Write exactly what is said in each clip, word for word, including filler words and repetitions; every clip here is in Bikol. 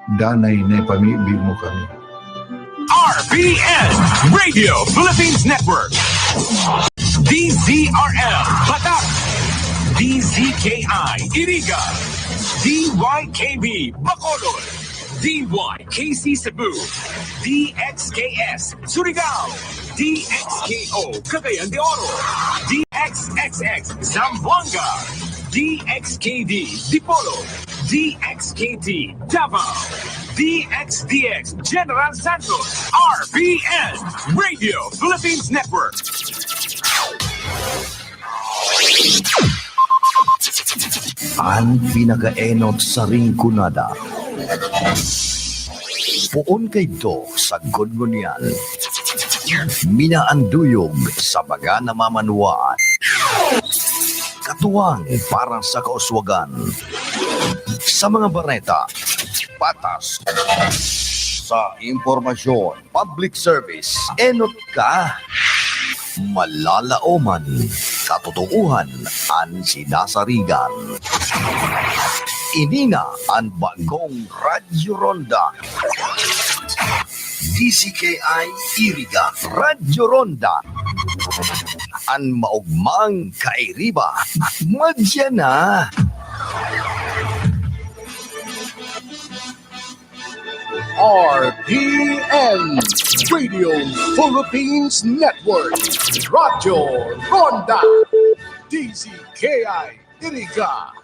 Danay na ipamibi mo kami. R P N, Radio Philippines Network. D Z R L, Batak. D Z K I, Iriga. D Y K B, Bacolod. D Y K C Cebu. D X K S, Surigao. D X K O, Cagayan de Oro. D X X X, Zamboanga. D X K D, Dipolog. D X K T, Davao. D X D X, General Santos. R P N, Radio Philippines Network. An pinakaenot sa Rinconada. Poon kaidto sa Good Ngunyan. Minaanduyog sa mga namamanwaan. Katuwang para sa kauswagan. Sa mga bareta, patas. Sa impormasyon, public service, enot ka. Malalaoman, katotoohan an sinasarigan. Ini na an bagong Radyo Ronda. D Z K I Iriga, Radyo Ronda. An maogmang kairiba, madya na. R P N, Radio Philippines Network, Radyo Ronda, D Z K I Iriga,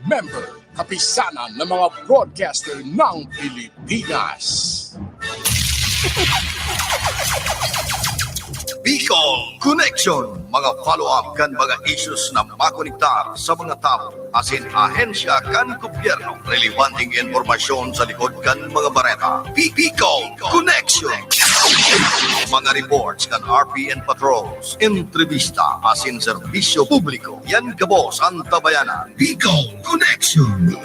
member, kapisanan ng mga broadcaster ng Pilipinas. Bicol Connection, mga follow-up kan mga issues na makonektar sa mga tawo asin ahensya kan gobyerno. Relevanteng impormasyon sa likod kan mga bareta. Bi- Bicol Connection. Mga reports kan R P N patrols, entrevista asin serbisyo publiko. Yan gabos an tabayanan. Bicol Connection.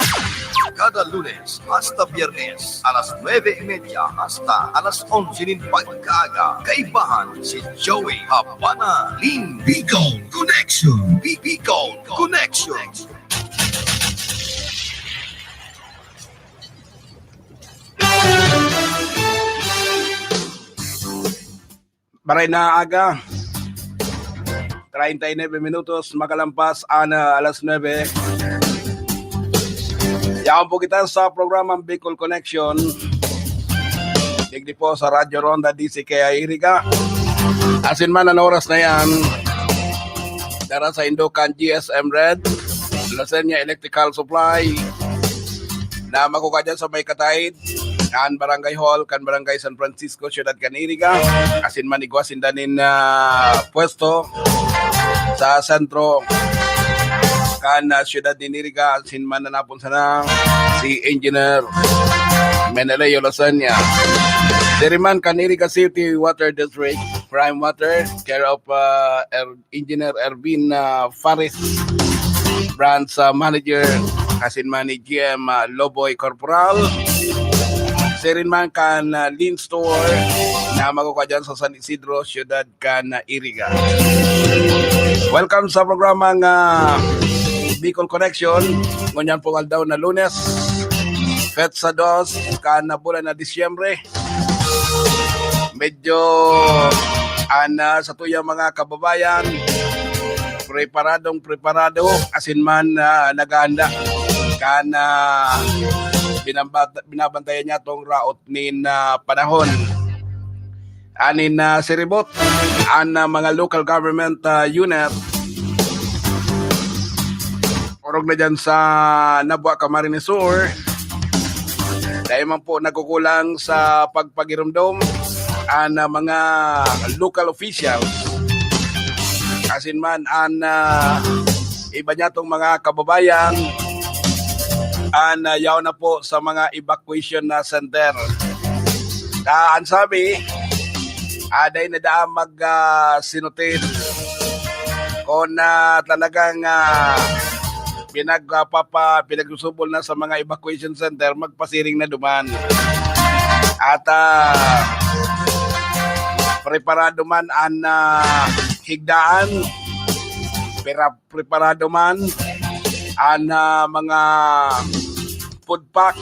Kada Lunes hasta Biyernes, alas nuebe y media hasta alas onse nin pagkaaga. Kaibahan si Joey Habana Lim. Bicol Connection. Bi- Bicol Connection. Maray na aga. Treinta y nueve minutos makalampas an ah, alas nuebe. Yaon po kita sa programang Bicol Connection. Digdi po sa Radyo Ronda D Z K I Iriga. Asin man an oras na yan, dara sa Indokan G S M Red, Lasenia Electrical Supply, na makukuha dyan sa may Kataid, kan Barangay Hall, kan Barangay San Francisco, Siyudad kan Iriga. Asin man igwa sinda nin ah, pwesto sa sentro kan ah, siyudad nin Iriga. Asin man nanapon sana si Engineer Meneleo Lasenia. Diri man kan Iriga City Water District, Prime Water, care of ah, Er- Engineer Ervin ah, Fares, Branch ah, Manager, asin man ni G M ah, Loboy Corporal. Sirin man kan ah, Lean Store na makukuha dyan sa San Isidro, Siyudad kan ah, Iriga. Welcome sa programang ah, Bicol Connection. Ngunyan pong aldaw na Lunes, petsa dos kan ah, bulan na Disyembre. Medyo an ah, satuyang mga kababayan, preparadong preparado, asin man ah, naghahanda kan ah, binabata- binabantayan niya tong raot nin ah, panahon. Anin na siribot an ah, mga local government ah, unit. Orog na dyan sa Nabua, Camarines Sur. Dahil man po nagkukulang sa pagpagirumdom an ah, mga local officials. Asin man an ah, iba niya tong mga kababayan an ah, yaon na po sa mga evacuation na center. Ah, an sabi, ah, dai na daan mag ah, sinutin. Kung ah, talagang ah, pinagpapa, pinagsusubol na sa mga evacuation center, magpasiring na duman. At ah, preparado man an ah, higdaan, pera- preparado man an ah, mga food pack.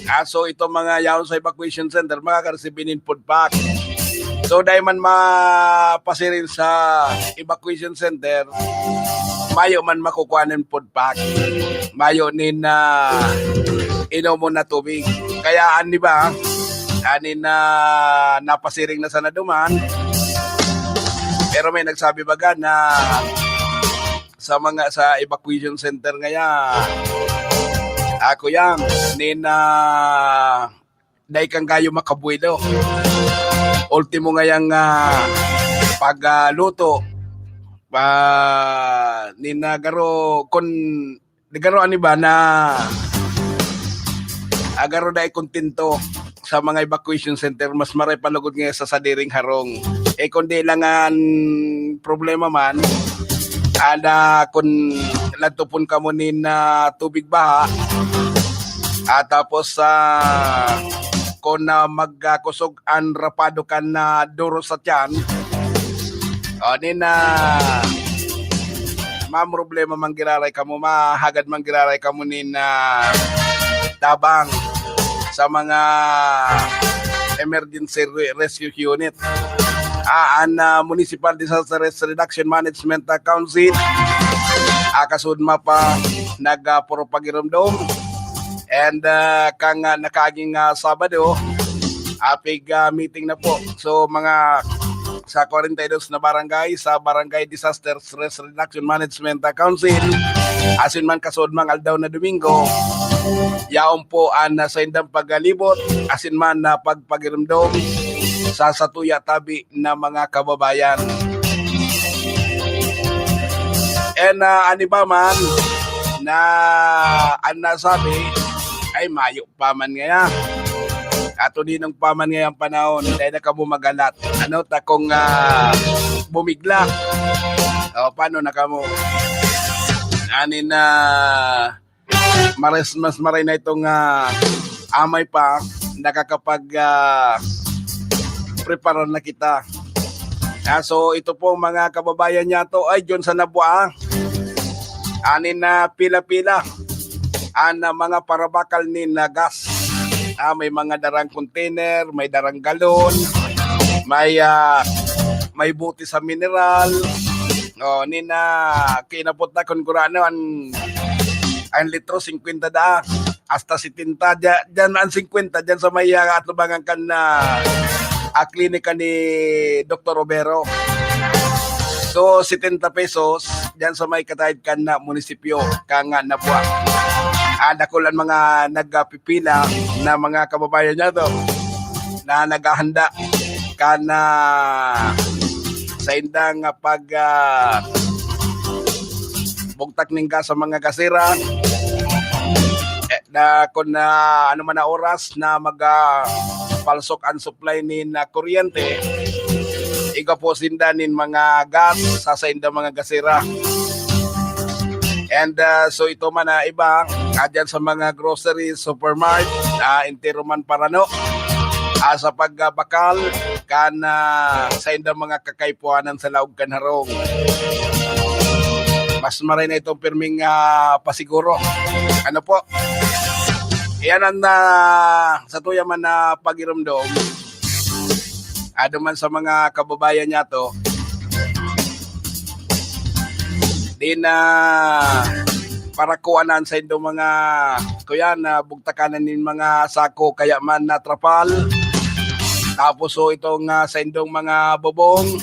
Ah, so itong mga yaon sa evacuation center, makaka-receive nin food pack. So dai man mapasiring sa evacuation center, mayo man makukuha nin food pack. Mayo nin ah, inomon na tubig. Kaya ani ba, ani na napasiring na sana duman. Pero may nagsabi baga na sa mga, sa evacuation center ngaya, ako yan, nin ah, dai kan gayo makabuelo. Ultimo ngayang ah, pagluto, pa nin ah, garo kun garo ani ba na ah, garo dai kontento sa mga evacuation center, mas maray pa lugod nga sa sadiring harong. Eh kundi lang an problema man, ada kun lantupon kamo nin ah, tubig baha, at tapos sa kun ah, magkakosog an rapado kan ah, duro sa tiyan, o nin ah, mamroblema man giraray kamo, mahagad man giraray kamo nin ah, tabang sa mga emergency re- rescue unit. Ah, an ah, Municipal Disaster Risk Reduction Management ah, Council, ah, kasud mapa nagpurupagiromdom. And ah, kang ah, nakaaging ah, Sabado, apig ah, meeting na po. So mga sa forty-two na barangay, sa Barangay Disaster Risk Reduction Management ah, Council, asin man kasud mang aldaw na Domingo, yaon po an ah, saindang pagalibot, asin man na pagpagiromdom sa satuya tabi na mga kababayan. And ah, an iba man na an nasabi ay mayo pa man ngaya. Ato ninong pa man ngayang panahon, dai na kamo magalat. Ano, takong ah, bumigla. O, paano na kamo? Anin na mares mas maray na itong ah, amay pa nakakapag ah, prepara na kita. Ah, so ito po mga kababayan niya to ay John sa Nabua. Anin na pila-pila an ah, mga parabakal ni na gas. Ah, may mga darang container, may darang galon, may ah, may buti sa mineral. Oh, ni na kinapot na kun gurano an an litro, singkwenta daa, hasta setenta. Diyan, diyan ang singkwenta, diyan sa may ah, atubangan kan na ah, klinika ni Doktor Robero. So, setenta pesos, diyan sa may kataid kan na munisipyo, kang ah, Nabua. Ah, dakul ang mga nagpipila na mga kababayan niya to na naghahanda kan ah, saindang ah, pag ah, bugtak ning gas sa mga gasera. Eh, na kun na ano man na oras na mag ah, palsok ang supply ni na kuryente, igwa po sinda nin mga gas sa sainda mga gasera. And ah, so ito man na iba, ah, dyan sa mga grocery, supermarket, ah, entero man parano, ah, sa pagbakal kan ah, sainda mga kakaipuhanan sa laog kan harong. Mas maray na itong pirming ah, pasiguro. Ano po? Iyan ang ah, sa tuya man na pagirumdom. Ado man sa mga kababayan niya to. Di na parakuanan sa indong mga kuya na bugtakanan nin mga sako kaya man na trapal. Tapos so itong ah, sa indong mga bobong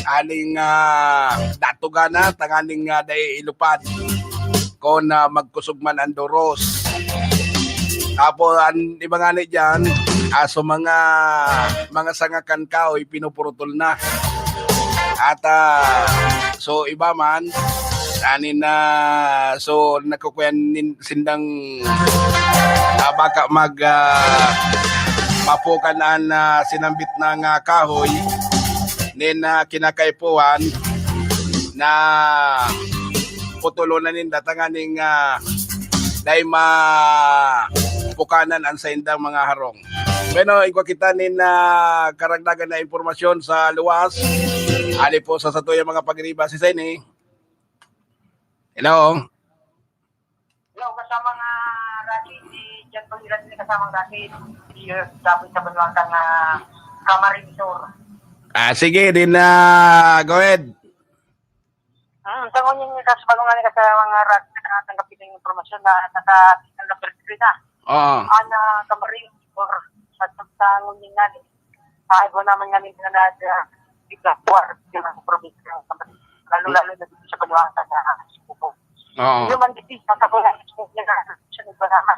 aling ah, datugan na tanganing ah, dai ilupad kon ah, magkusog man ang doros. Tapos ang iba nga ni dyan, ah, so mga mga sanga kan kahoy pinupurutol na. At ah, so iba man anin na so nagkukuyan nin, sindang ah, baka mag ah, mapukan an ah, sinambit na nga kahoy nin ah, kinakaipuhan na putulonan ninda tanganing ah, dai mapukanan an saindang mga harong. Bueno, igwa kita nin ah, karagdagan na impormasyon sa luwas. Ali po sa satuya mga pagriba si Seni. Hello. Hello, kasama nga Kasamang dati, DOH sa Banwang kan, ah, Camarines Sur. Ah, sige, din na, go ahead. Hmm, sa ngunyan nga kaso, bago nga ni kasamang Rat, nakatanggap kita yung impormasyon na naka-signal na first degree na. Oo. Ana, Camarines Sur, at sa ngunyan nga ni, ah, iba naman nga ni na, na, bigla, buwar, yung mga probinsya, lalo-lalo na dito sa Banwang kan, ah, Cebu. Oo. Yung man, dito, sa Banwang, siya nagbarama.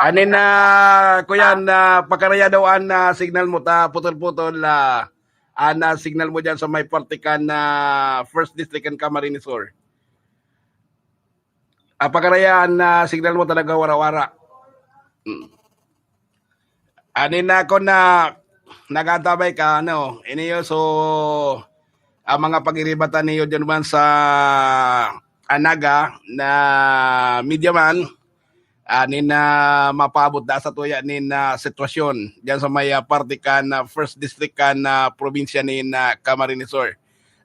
Anin na, kuya, na pakaraya daw an, ah, signal mo, ta putol-putol, ah, an, ah, signal mo diyan sa may parte kan, ah, First District kan Camarines Sur. Ah, pakaraya an, ah, signal mo talaga wara-wara. Mm. Anin na ako na nag-aantabay ka, ano, iniyo, so, ang mga pagiribatan niyo dyan man sa Anaga na media man, ah, nin, ah, mapaabot da sa tuya nin, ah, sitwasyon diyan sa may, ah, parte kan, ah, First District kan, ah, probinsya nin, ah, Camarines Sur.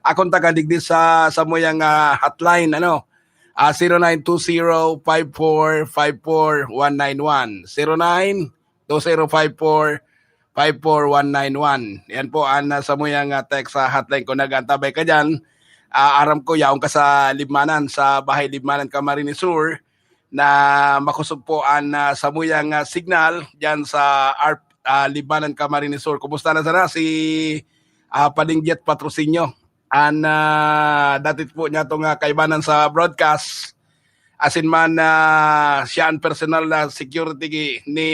Akong taga digdi sa, sa muyang, ah, hotline, ano, ah, zero nine two zero five four five four one nine one. Zero nine two zero five four five four one nine one. Yan po ang, ah, samuyang, ah, text sa hotline. Kung nag-aantabay ka dyan, ah, aram ko, yaon ka sa Libmanan, sa Bahay Libmanan, Camarines Sur, na makosog po ang, ah, samuyang, ah, signal dyan sa ARP, ah, Libmanan, Camarines Sur. Kumusta na sana si, ah, Pading Jet Patrocinio? An, ah, dati po niya itong, ah, kaibanan sa broadcast. Asin man, ah, siya ang personal na security ni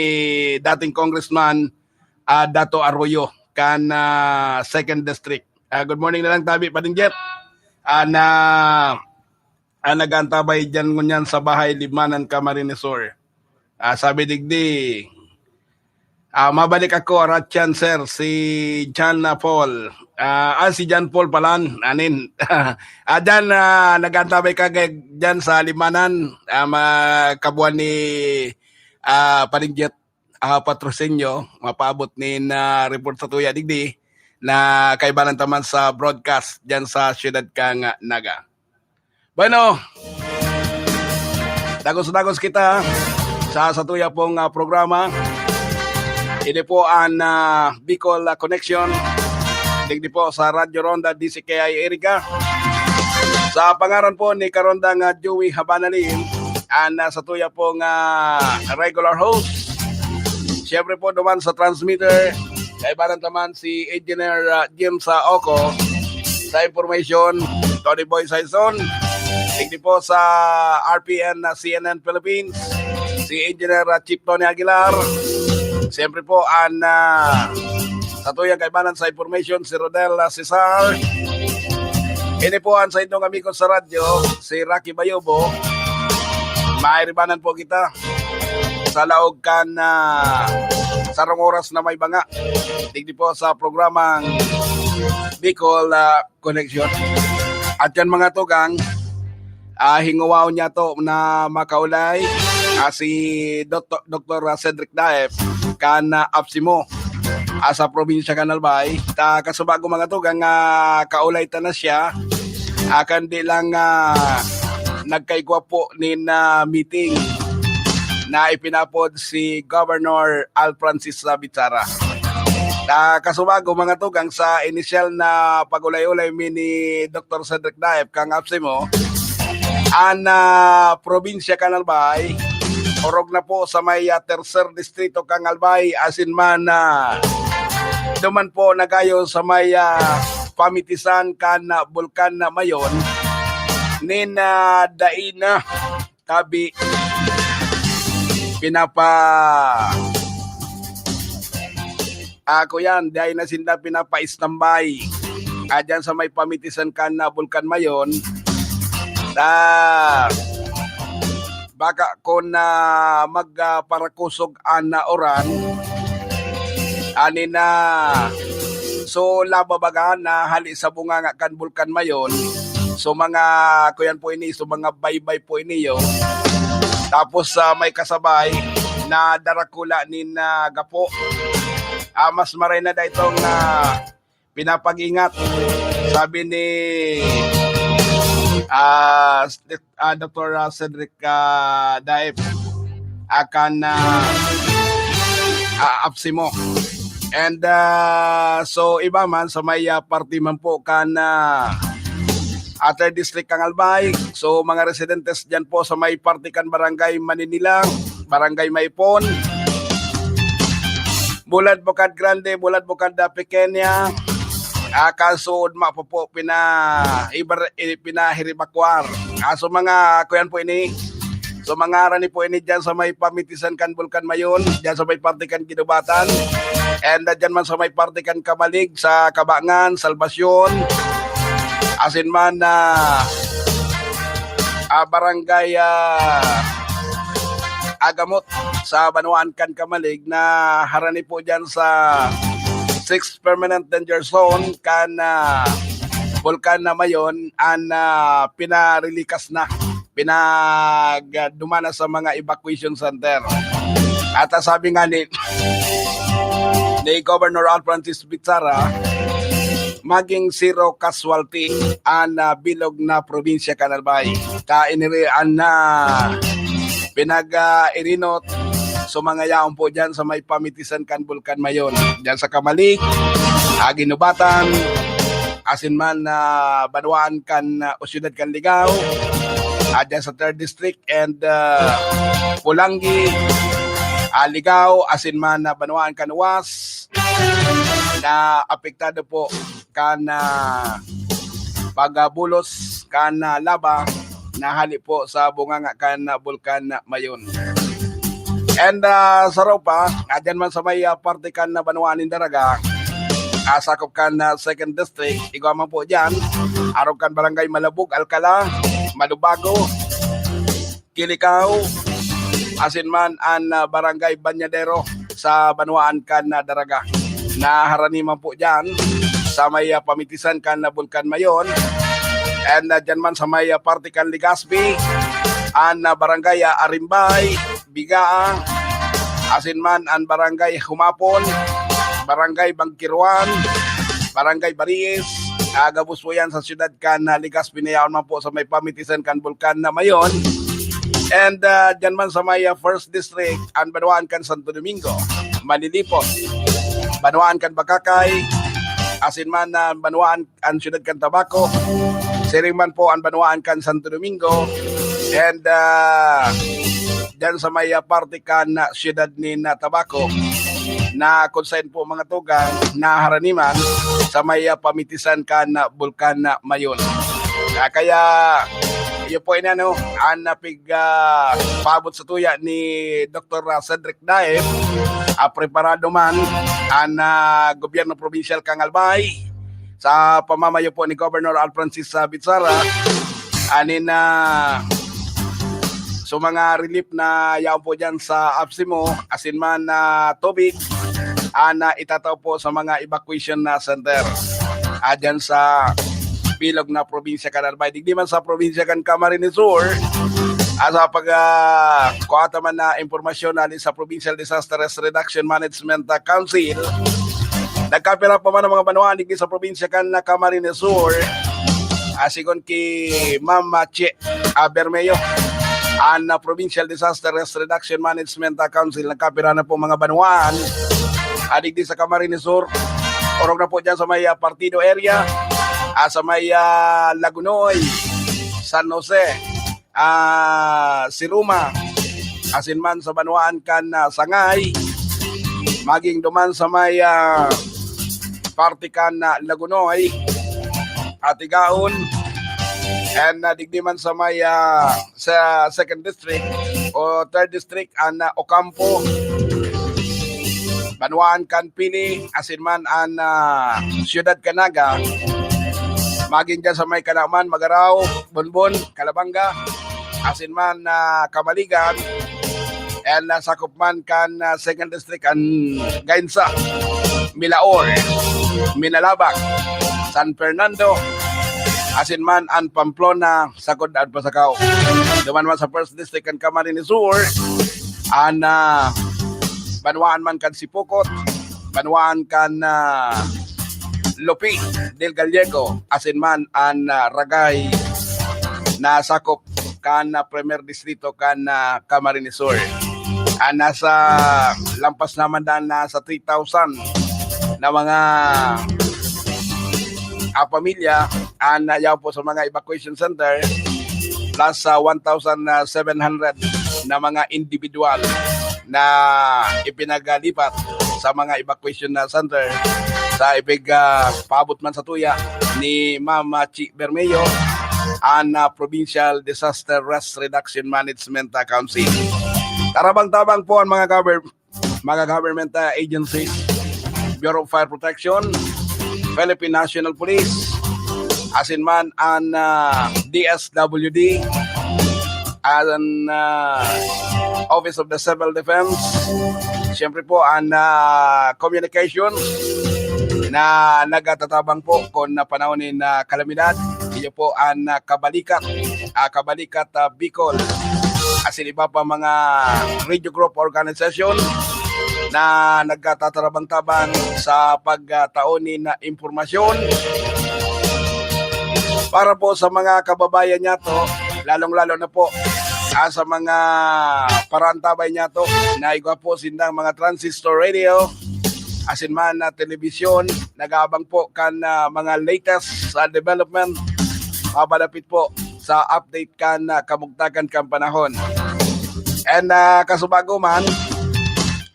dating Congressman, ah, Dato Arroyo, kan, ah, Second District. Ah, good morning na lang, tabi, Pading Jet. Ah, na, ah, nag-aantabay dyan ngunyan sa Bahay Libmanan, Camarines Sur. Ah, sabi digdi, ah, mabalik ako, Ratchan, sir, si John, ah, Paul. Ah, ah, si John Paul palan, anin. Ah, dyan, ah, nag-aantabay ka kay, dyan sa Libmanan, ah, ma-, kabuan ni, ah, Pading Jet, ah, Patrocinio, mapaabot nin, ah, report sa tuya digdi na kaibanan taman sa broadcast dyan sa siyudad kan, ah, Naga. Bueno, dagos-dagos kita sa satuya pong, ah, programa. Ini po ang, ah, Bicol, ah, Connection. Digdi po sa Radyo Ronda, D C K I Iriga. Sa pangaran po ni Karondang, ah, Joey Habanalim, ang, ah, satuya pong, ah, regular host. Siyempre po, duman sa transmitter, kaibanan taman si Engineer, ah, Jim sa Oco. Sa information, Tony Boy Saison. Digdi po sa R P N na C N N Philippines, si Engineer, ah, Chief Tony Aguilar. Siyempre po, ang, ah, satuyang kaibanan sa information, si Rodel, ah, Cesar. Ini po ang sa inyong amigo sa radyo, si Rocky Bayobo. Mairibanan po kita sa laog kan, ah, sarong oras na may banga. Digdi po sa programang Bicol, ah, Connection. At yan, mga tugang, ah, hinguwaon niya to na makaulay, ah, si Doktor, Doktor Cedric Daep kan, ah, APSEMO, ah, sa probinsya kan Albay. Ta kasubago, mga tugang, ah, kaulay ta na siya. Akan di lang, ah, nagkaigwa po nin, ah, meeting na ipinapod si Governor Al Francis Bichara. Ta kasubago, mga tugang, sa inisyal na pag-ulay-ulay mi ni Doktor Cedric Daep kan APSEMO, an, ah, probinsya kan Albay, orog na po sa may, ah, tercer distrito kan Albay, asin man, ah, duman po nagayo sa may, ah, pamitisan kan, ah, Bulkan na Mayon, nin, ah, dai na tabi pinapa, ah, kuyan, dai na sinda pinapa-standby. Ah, dyan sa may pamitisan kan, ah, Bulkan Mayon, ta baka kun, ah, mag, ah, parakosog an, ah, uran, ani na, so, laba baga na hali sa bunganga kan Bulkan Mayon. So, mga, kuyan po ini, so, mga baybay po ini, yo. Tapos, ah, may kasabay na darakula nin, ah, gapo. Ah, mas maray na da itong, ah, pinapag-ingat. Sabi ni, ah, s-, ah, Doktor, ah, Cedric, ah, Daep, akan, ah, ah, AFCIMO. And, ah, so, iba man sa may, ah, parte man po kan, ah, ah, third District kan Albay. So, mga residentes diyan po sa may parte kan Barangay Maninilang, Barangay Maipon, Bulad Bukad Grande, Bulad Bukad, ah, Pequeña, ah, kaso ugma pa po pina-, ibar-, eh, pinahiribakwar. Ah, so, mga kuyan po ini, so, mga harani po ini diyan sa may pamitisan kan Bulkan Mayon, diyan sa may parte kan Guinobatan, and, ah, diyan man sa may parte kan Camalig, sa Cabangan, Salvacion, asin man na, ah, Barangay, ah, Agamot sa banwaan kan Camalig na harani po diyan sa sixth permanent danger zone kan, ah, Bulkan na Mayon an, ah, pinarilikas na, pinag-, ah, dumana sa mga evacuation center. At, ah, sabi nga ni, ni Governor Al Francis Bitzara, maging zero casualty an, ah, bilog na probinsya kan Albay. Ta iniri an, ah, pinag, ah, irinot so mga yaon po diyan sa may pamitisan kan Bulkan Mayon. Diyan sa Camalig, ah, Guinobatan, asin man, ah, banwaan kan, ah, o siyudad kan Ligao, ah, diyan sa third District and, ah, Polangui, ah, Ligao, asin man, ah, banwaan kan Uas, na apektado po kan, ah, pagbulos kan, ah, laba na hali po sa bunganga kan, ah, Bulkan Mayon. And, ah, sa Ropa, ah, dyan man sa may, ah, parte kan, ah, banwaan nin Daraga, ah, sakop kan, ah, second District, igwa man po dyan, arog kan Barangay Malabog, Alcala, Malubago, Kilikao, asin man an, ah, Barangay Bañadero sa banwaan kan, ah, Daraga. Naharani man po diyan sa may, ah, pamitisan kan, ah, Bulkan Mayon. And, ah, diyan man sa may, ah, parte kan Legazpi, an, ah, Barangay, ah, Arimbay, Bigaa, asin man an Barangay Humapon, Barangay Bangkiruan, Barangay Bariis, ah, gabos po yan sa siyudad kan, ah, Legazpi, na yaon man po sa may pamitisan kan Bulkan na Mayon. And, ah, dyan man sa may, ah, first District, an banwaan kan Santo Domingo, Manilipos, banwaan kan Bagakay, asin man, ah, banwaan an siyudad kan Tabaco, siring man po an banwaan kan Santo Domingo, and, ah, dyan sa may, ah, parte kan, ah, siyudad nin, ah, Tabaco, na kung saan po mga tugang naharani man sa may, ah, pamitisan kan, ah, Bulkan na Mayon. Ah, kaya, iyo po ini, ano, an napig-, ah, paabot sa tuya ni Doktor Cedric Daib, ah, preparado man an, ah, gobyerno probinsyal kan Albay sa pamamayo po ni Governor Al Francis, ah, Bitzara, anin na so mga relief na yaon po dyan sa AFCIMO, asin man na tubig, ah, na itatao po sa mga evacuation na center, ah, dyan sa bilog na probinsya kan Albay. Digdi man sa probinsya kan Camarines Sur, ah, sa pag, ah, kuha ta man na impormasyon hali sa Provincial Disaster Risk Reduction Management, ah, Council, nagkapira pa man ang mga banwaan digdi sa probinsya kan, ah, Camarines Sur. Ah, sigon ki Ma'am, ah, Che, ah, Bermeo, an, ah, Provincial Disaster Risk Reduction Management, ah, Council, nagkapira na po mga banwaan, ah, digdi sa Camarines Sur. Orog na po dyan sa may, ah, Partido area, ah, sa may, ah, Lagunoy, San Jose, ah, Siruma, asin man sa banwaan kan, ah, Sangay, maging duman sa may, ah, parte kan, ah, Lagunoy, Atigaon, and, ah, digdi man sa may, ah, sa second district o third district, an, ah, Ocampo, banwaan kan Pili, asin man an, ah, siyudad kan Naga, magin dyan sa may Kanaman, Magarao, Bonbon, Calabanga, asin man, ah, Kamaligan, and, ah, sakop man kan, ah, second district an Gainza, Milaor, Minalabac, San Fernando, asin man an Pamplona, sagkod an Pasacao. Duman man sa first district kan Camarines Sur, an, ah, banwaan man kan Sipocot, banwaan kan, ah, Lope del Gallego, asin man an, ah, Ragay na sakop kan, ah, Primer Distrito kan, ah, Camarines Sur. Ah, nasa lampas naman na nasa three thousand na mga, ah, pamilya, ah, na yaon po sa mga evacuation center, plus sa one thousand seven hundred na mga individual na ipinaglipat sa mga evacuation na center sa ipig, ah, paabot man sa tuya ni Ma'am, ah, Chi Bermeo, an, ah, Provincial Disaster Risk Reduction Management, ah, Council. Tarabang-tabang po ang mga gover-, mga government, ah, agencies, Bureau of Fire Protection, Philippine National Police, asin man an, ah, D S W D, an, ah, Office of the Civil Defense, siyempre po an, ah, communication na nagtatabang po kung na panahon nin, ah, kalamidad. Iyo po an, ah, Kabalikat, ah, Kabalikat, ah, Bicol, asin iba pa mga radio group organization na nagtatarabang-tabang sa pagtao nin, ah, impormasyon para po sa mga kababayan niyato, lalong-lalo na po, ah, sa mga paraantabay niyato na igwa po sindang mga transistor radio, asin man na telebisyon, nag-aabang po kan, ah, mga latest sa development, mapadapit po sa update kan, ah, kamugtakan kan panahon. And, ah, kasubago man,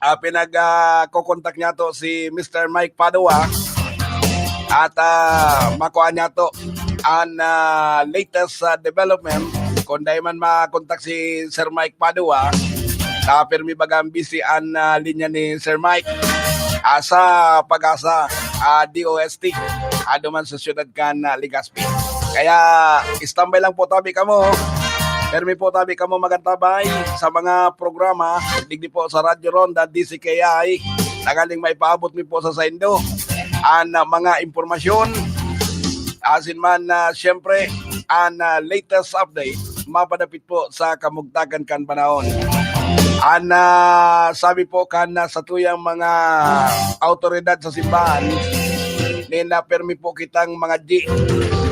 ah, pinag, ah, kokontak niyato si Mister Mike Padua at, ah, makua niyato an, ah, latest, ah, development. Kung dai man makontak si Sir Mike Padua, ah, pirmi baga ang busy an, ah, linya ni Sir Mike, ah, sa Pag-asa, ah, D O S T, ah, duman sa siyudad kan, ah, Legazpi. Kaya, standby lang po tabi kamo. Pirmi po tabi kamo magantabay sa mga programa digdi po sa Radyo Ronda, D C K I. Tanganing maipaabot mi po sa saindo an, ah, mga impormasyon. Asin man, ah, siyempre, an, ah, latest update mapadapit po sa kamugtakan kan panahon. An, ah, sabi po kan, ah, satuyang mga awtoridad sa simbahan, nin, ah, pirmi po kitang mga G,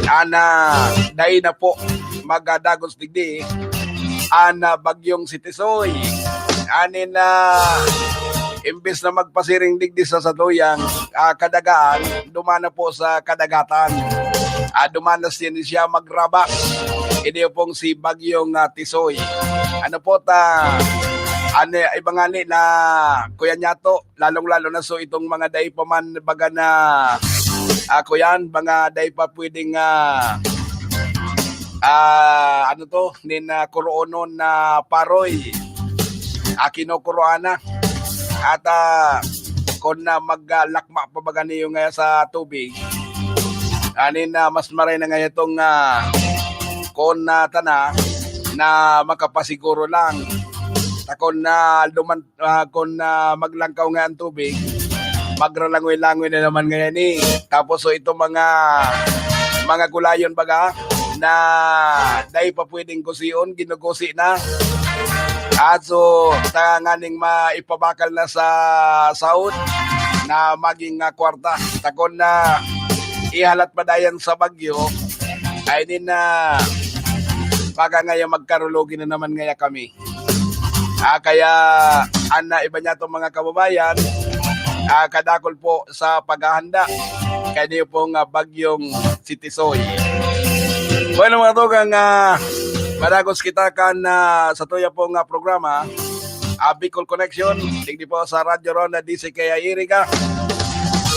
an, ah, dai na po magdagos digdi an, ah, bagyong si Tisoy. Anin na, imbes na magpasiring digdi sa satuyang, ah, kadagaan, duman na po sa kadagatan. Ah, duman na siya, siya magrabas. Ini pong si Bagyong, ah, Tisoy. Ano po ta, ano, iba nga ni na, kuya niyato, lalong-lalo na so itong mga dai pa man baga na, ah, kuyan, mga dai pa pwedeng, ah, ah, ano to, nin, ah, kuroonon na paroy. Ah, kinukuroan na. At, ah, kung na maglakma pa baga niyo ngaya sa tubig, anin na mas maray na ngaya itong, ah, kung na tana na makapasiguro lang. Takon na duman, ah, kung, ah, maglangkaw nga an tubig, magralangoy-langoy na naman ngayan, eh. Tapos, so, itong mga, mga gulayon baga na dai pa pwedeng kusion, ginugusi na. At so, tanganing maipabakal na sa saod na maging, ah, kwarta. Takon na ihalat pa dayan sa bagyo, ay nin na baga ngaya magkarulogi na naman ngaya kami. Ah, kaya an, ah, iba niyato mga kababayan, ah, kadakul po sa paghahanda kaniyo pong, ah, bagyong si Tisoy. Bueno, mga tugang, ah, padagos kita kan, ah, satuya pong, ah, programa, ah, Bicol Connection, digdi po sa Radyo Ronda, D C K I Iriga.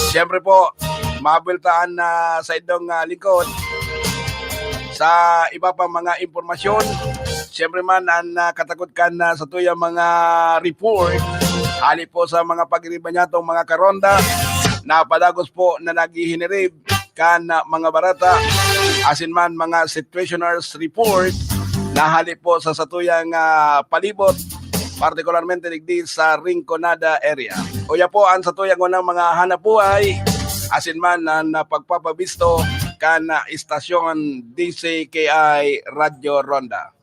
Siyempre po, mabultaan na sa indong, ah, lingkod sa iba pang mga impormasyon. Siyempre man, an, ah, katakot kan, ah, satuyang mga report, hali po sa mga pagiriba niyatong mga karonda, na padagos po na naghihinirib kan, ah, mga bareta, asin man mga situationers report na hali po sa satuyang, ah, palibot, partikularmente digdi sa Rinconada area. Uya po an satuyang unang mga hanap buhay, asin man an, ah, pagpapabisto kan, ah, istasyon D C K I Radyo Ronda.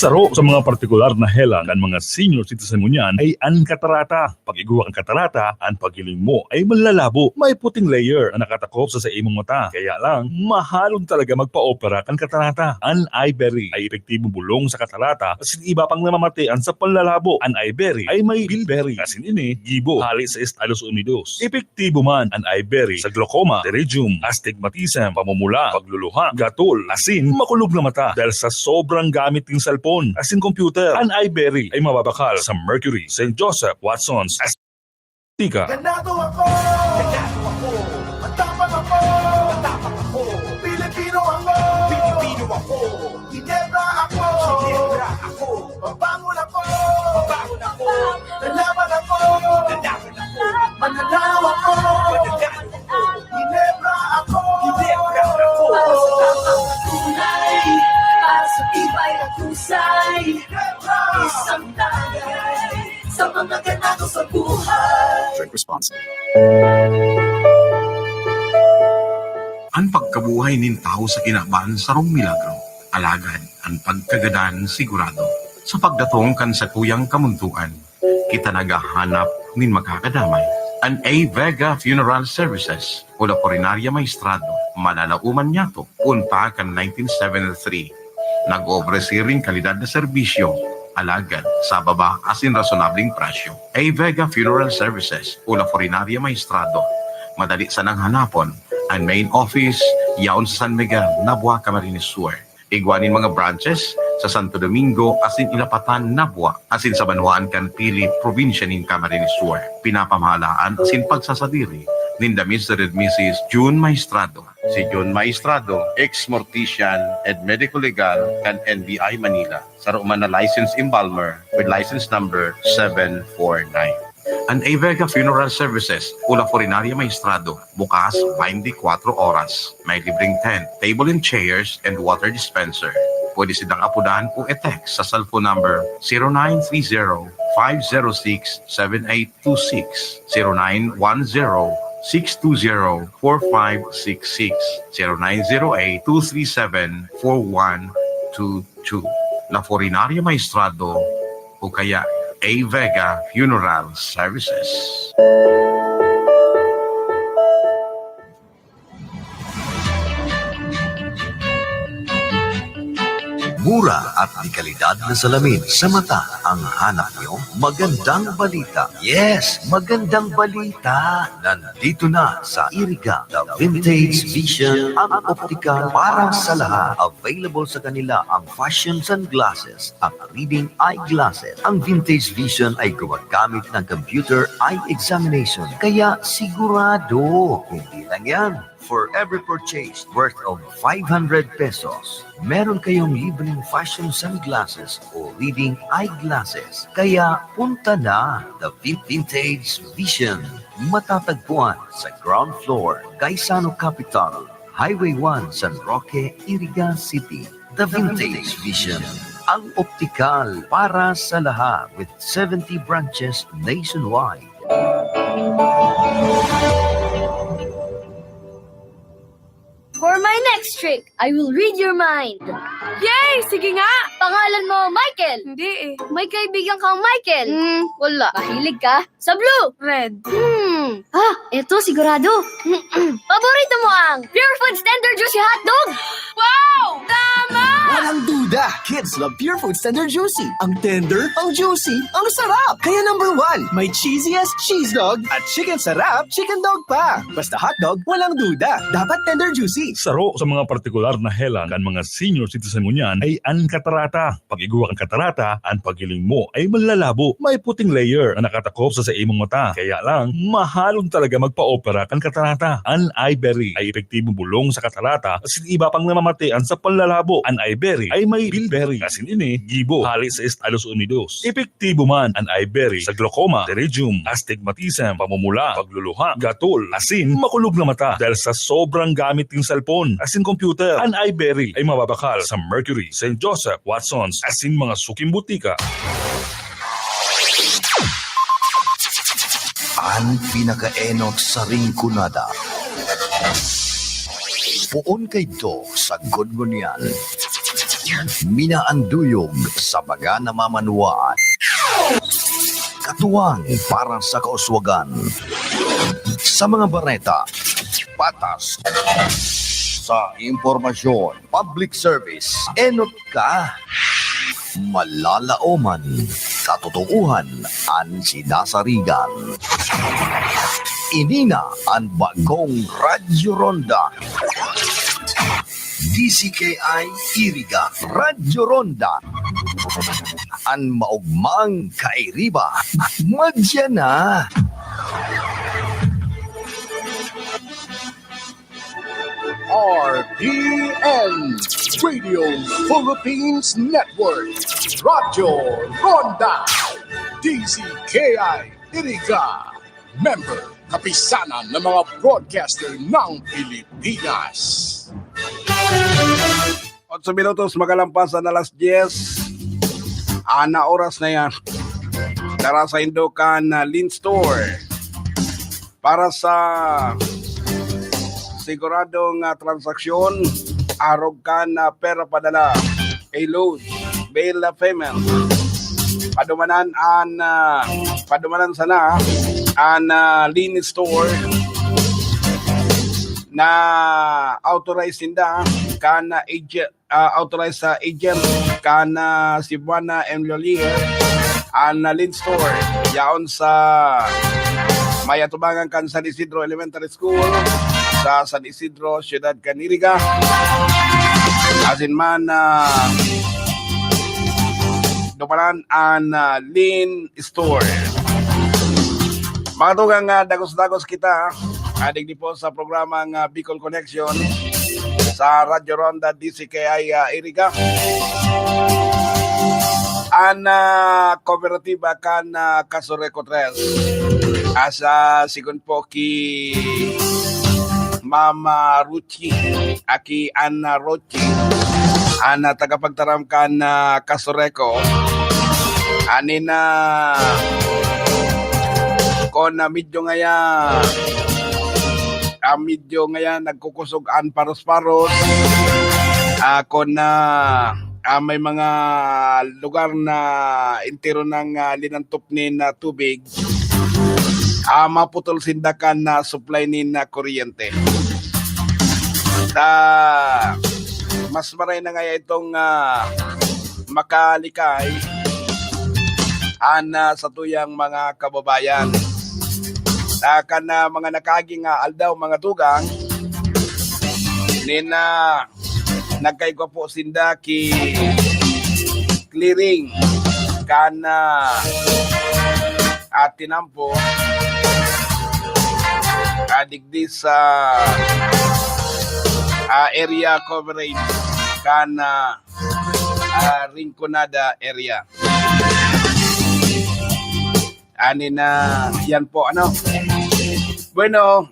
Saro sa mga partikular na helang kan mga senior citizen ngunyan ay an katarata. Pag-igwa kan katarata, an paghiling mo ay manlalabo. May puting layer na nakatakop sa, sa imong mata. Kaya lang, mahalon talaga magpa-opera kan katarata. An Iberry ay epektibong bulong sa katarata asin iba pang namamatian sa panlalabo. An Iberry ay may bilberry, asin ini gibo hali sa Estados Unidos. Epektibo man an Iberry sa glaucoma, pterygium, astigmatism, pamumula, pagluluha, gatol, asin makulog na mata dahil sa sobrang gamit nin cellphone asin computer. An Iberry ay mababakal sa Mercury, Saint Joseph, Watsons, Astika. Ganado ako! Ganado ako! Matapang ako! Matapang ako! Pilipino ako! Pilipino ako! Ginebra ako! Ginebra ako! Mabangon ako! Mabangon ako! Lalaban ako! Lalaban ako! Mananalo ako! Mananalo ako! Ginebra ako! Ginebra ako! Para sa tamang tunay, para sa tibay at husay, Ginebra! Isang tagay sa mga ganado sa buhay. Drink responsibly. An pagkabuhay nin tawo sa kinaban sarong milagro, alagad an pagkagadan sigurado. Sa pagdatong kan sakuyang kamuntoan, kita naghahanap nin makakadamay. An A Vega Funeral Services o La Funeraria Maestrado, malalaoman niyato, poon pa kan nineteen seventy-three. Nag-oobra siring kalidad na serbisyo, alagad sa baba asin rasonableng presyo. A Vega Funeral Services o La Funeraria Maestrado. Madali sanang hanapon. An main office yaon sa San Miguel, Nabua, Camarines Sur. Igwa nin mga branches sa Santo Domingo asin Ilapatan, Nabua, asin sa banwaan kan Pili, probinsya nin Camarines Sur. Pinapamahalaan asin pagsasadiri ninda Mister and Missus June Maestrado. Si June Maestrado, ex-mortician and medico-legal kan N B I Manila. Saro man na licensed embalmer with license number seven four nine. An A Vega Funeral Services o La Funeraria Maestrado, bukas twenty-four oras. May libreng tent, table and chairs, and water dispenser. Pwede sindang apodan o i-text sa cellphone number zero nine three zero, five zero six, seven eight two six, zero nine one zero, six two zero, four five six six, zero nine zero eight, two three seven, four one two two. La Funeraria Maestrado o kaya A Vega Funeral Services. Mura at de kalidad na salamin sa mata ang hanap nyo? Magandang balita! Yes! Magandang balita! Nandito na sa Iriga, The Vintage Vision, ang optical para sa lahat. Available sa kanila ang fashion sunglasses at reading eyeglasses. Ang Vintage Vision ay gumagamit ng computer eye examination, kaya sigurado, hindi lang yan. For every purchase worth of five hundred pesos, meron kayong libreng fashion sunglasses o reading eyeglasses. Kaya punta na, The Vin-, Vintage Vision. Matatagpuan sa ground floor, Gaisano Capital, Highway one, San Roque, Iriga City. The Vintage Vision, ang optical para sa lahat, with seventy branches nationwide. For my next trick, I will read your mind. Yay! Sige nga! Pangalan mo, Michael? Hindi eh. May kaibigan kang Michael? Hmm, wala. Mahilig ka sa blue? Red. Hmm. Ah, eto sigurado. Paborito mo ang Pure Foods Tender Juicy Hotdog? Wow! Tama! Walang duda, kids love Pure Foods Tender Juicy. Ang tender, ang juicy, ang sarap! Kaya number one, may cheesiest cheese dog at chicken sarap chicken dog pa. Basta hotdog, walang duda, dapat tender juicy. Saro sa mga partikular na helang kan mga senior citizen ngunyan ay an katarata. Pag-igwa kan katarata, an paghiling mo ay manlalabo. May puting layer na nakatakop sa, sa imong mata. Kaya lang, mahalon talaga magpa-opera kan katarata. An Iberry ay epektibong bulong sa katarata asin iba pang namamatian sa panlalabo. An Iberry ay may bilberry, asin ini gibo hali sa Estados Unidos. Epektibo man an Iberry sa glaucoma, pterygium, astigmatism, pamumula, pagluluha, gatol, asin makulog na mata dahil sa sobrang gamit nin cellphone asin computer. An Iberry ay mababakal sa Mercury, Saint Joseph, Watsons, asin mga suking butika. An pinakaenot sa Rinconada. Poon kaidto sa Gudgunian. Minaanduyog sa mga namamanwaan. Katuwang para sa kauswagan. Sa mga bareta, patas. Sa impormasyon, public service, enot ka. Malalaoman, katotohanan, an sinasarigan. Ini na an bagong Radyo Ronda. D C K I Iriga, Radyo Ronda. An maogmang kairiba, madya na. R P N, Radio Philippines Network, Radyo Ronda, D C K I Iriga, member, Kapisanan ng mga Broadcaster ng Pilipinas. Otso minutos makalampas an alas dyes. Ana oras na yan. Tara sa Indokan na Lean Store. Para sa siguradong, ah, transaksyon, arog kan, ah, pera padala, payload, bill, ah, payment. Padumanan an, ah, padumanan sana an, ah, Lean Store na authorized sinda kan, ah, agent, ah, authorized sa agent kan, ah, Cebuana M. Lolier, an, ah, Lean Store, yaon sa may atubangan kan San Isidro Elementary School, sa San Isidro, Siyudad kan Iriga. Asin man, ah, dumanan an, ah, Lean Store. Mga tugang, ah, dagos-dagos kita, ah, digdi po sa programang, ah, Bicol Connection sa Radyo Ronda D C K I, ah, Iriga. An, ah, kooperatiba kan, ah, Casureco Trust. Asa sigon po ki Mama Ruchi, aki Ana Rochi, an, ah, tagapagtaram kan, ah, Casureco. Ani na kon na medyo ngaya, ah, medyo ngaya nagkukusog an paros-paros. Ah, kon na, ah, may mga lugar na entero nang, ah, linantop nin, ah, tubig, ah, maputol sinda kan, ah, supply nin, ah, kuryente. Ah, mas maray na ngaya itong, ah, makalikay an, ah, satuyang mga kababayan. Ah, kan, ah, mga nakaaging, ah, aldaw, mga tugang, nin, ah, nagkaigwa po sinda ki clearing kan, ah, ah, tinampo, ah, digdi sa, ah, area coverage kan, ah, ah, Rinconada area. Ani na yan po, ano? Bueno,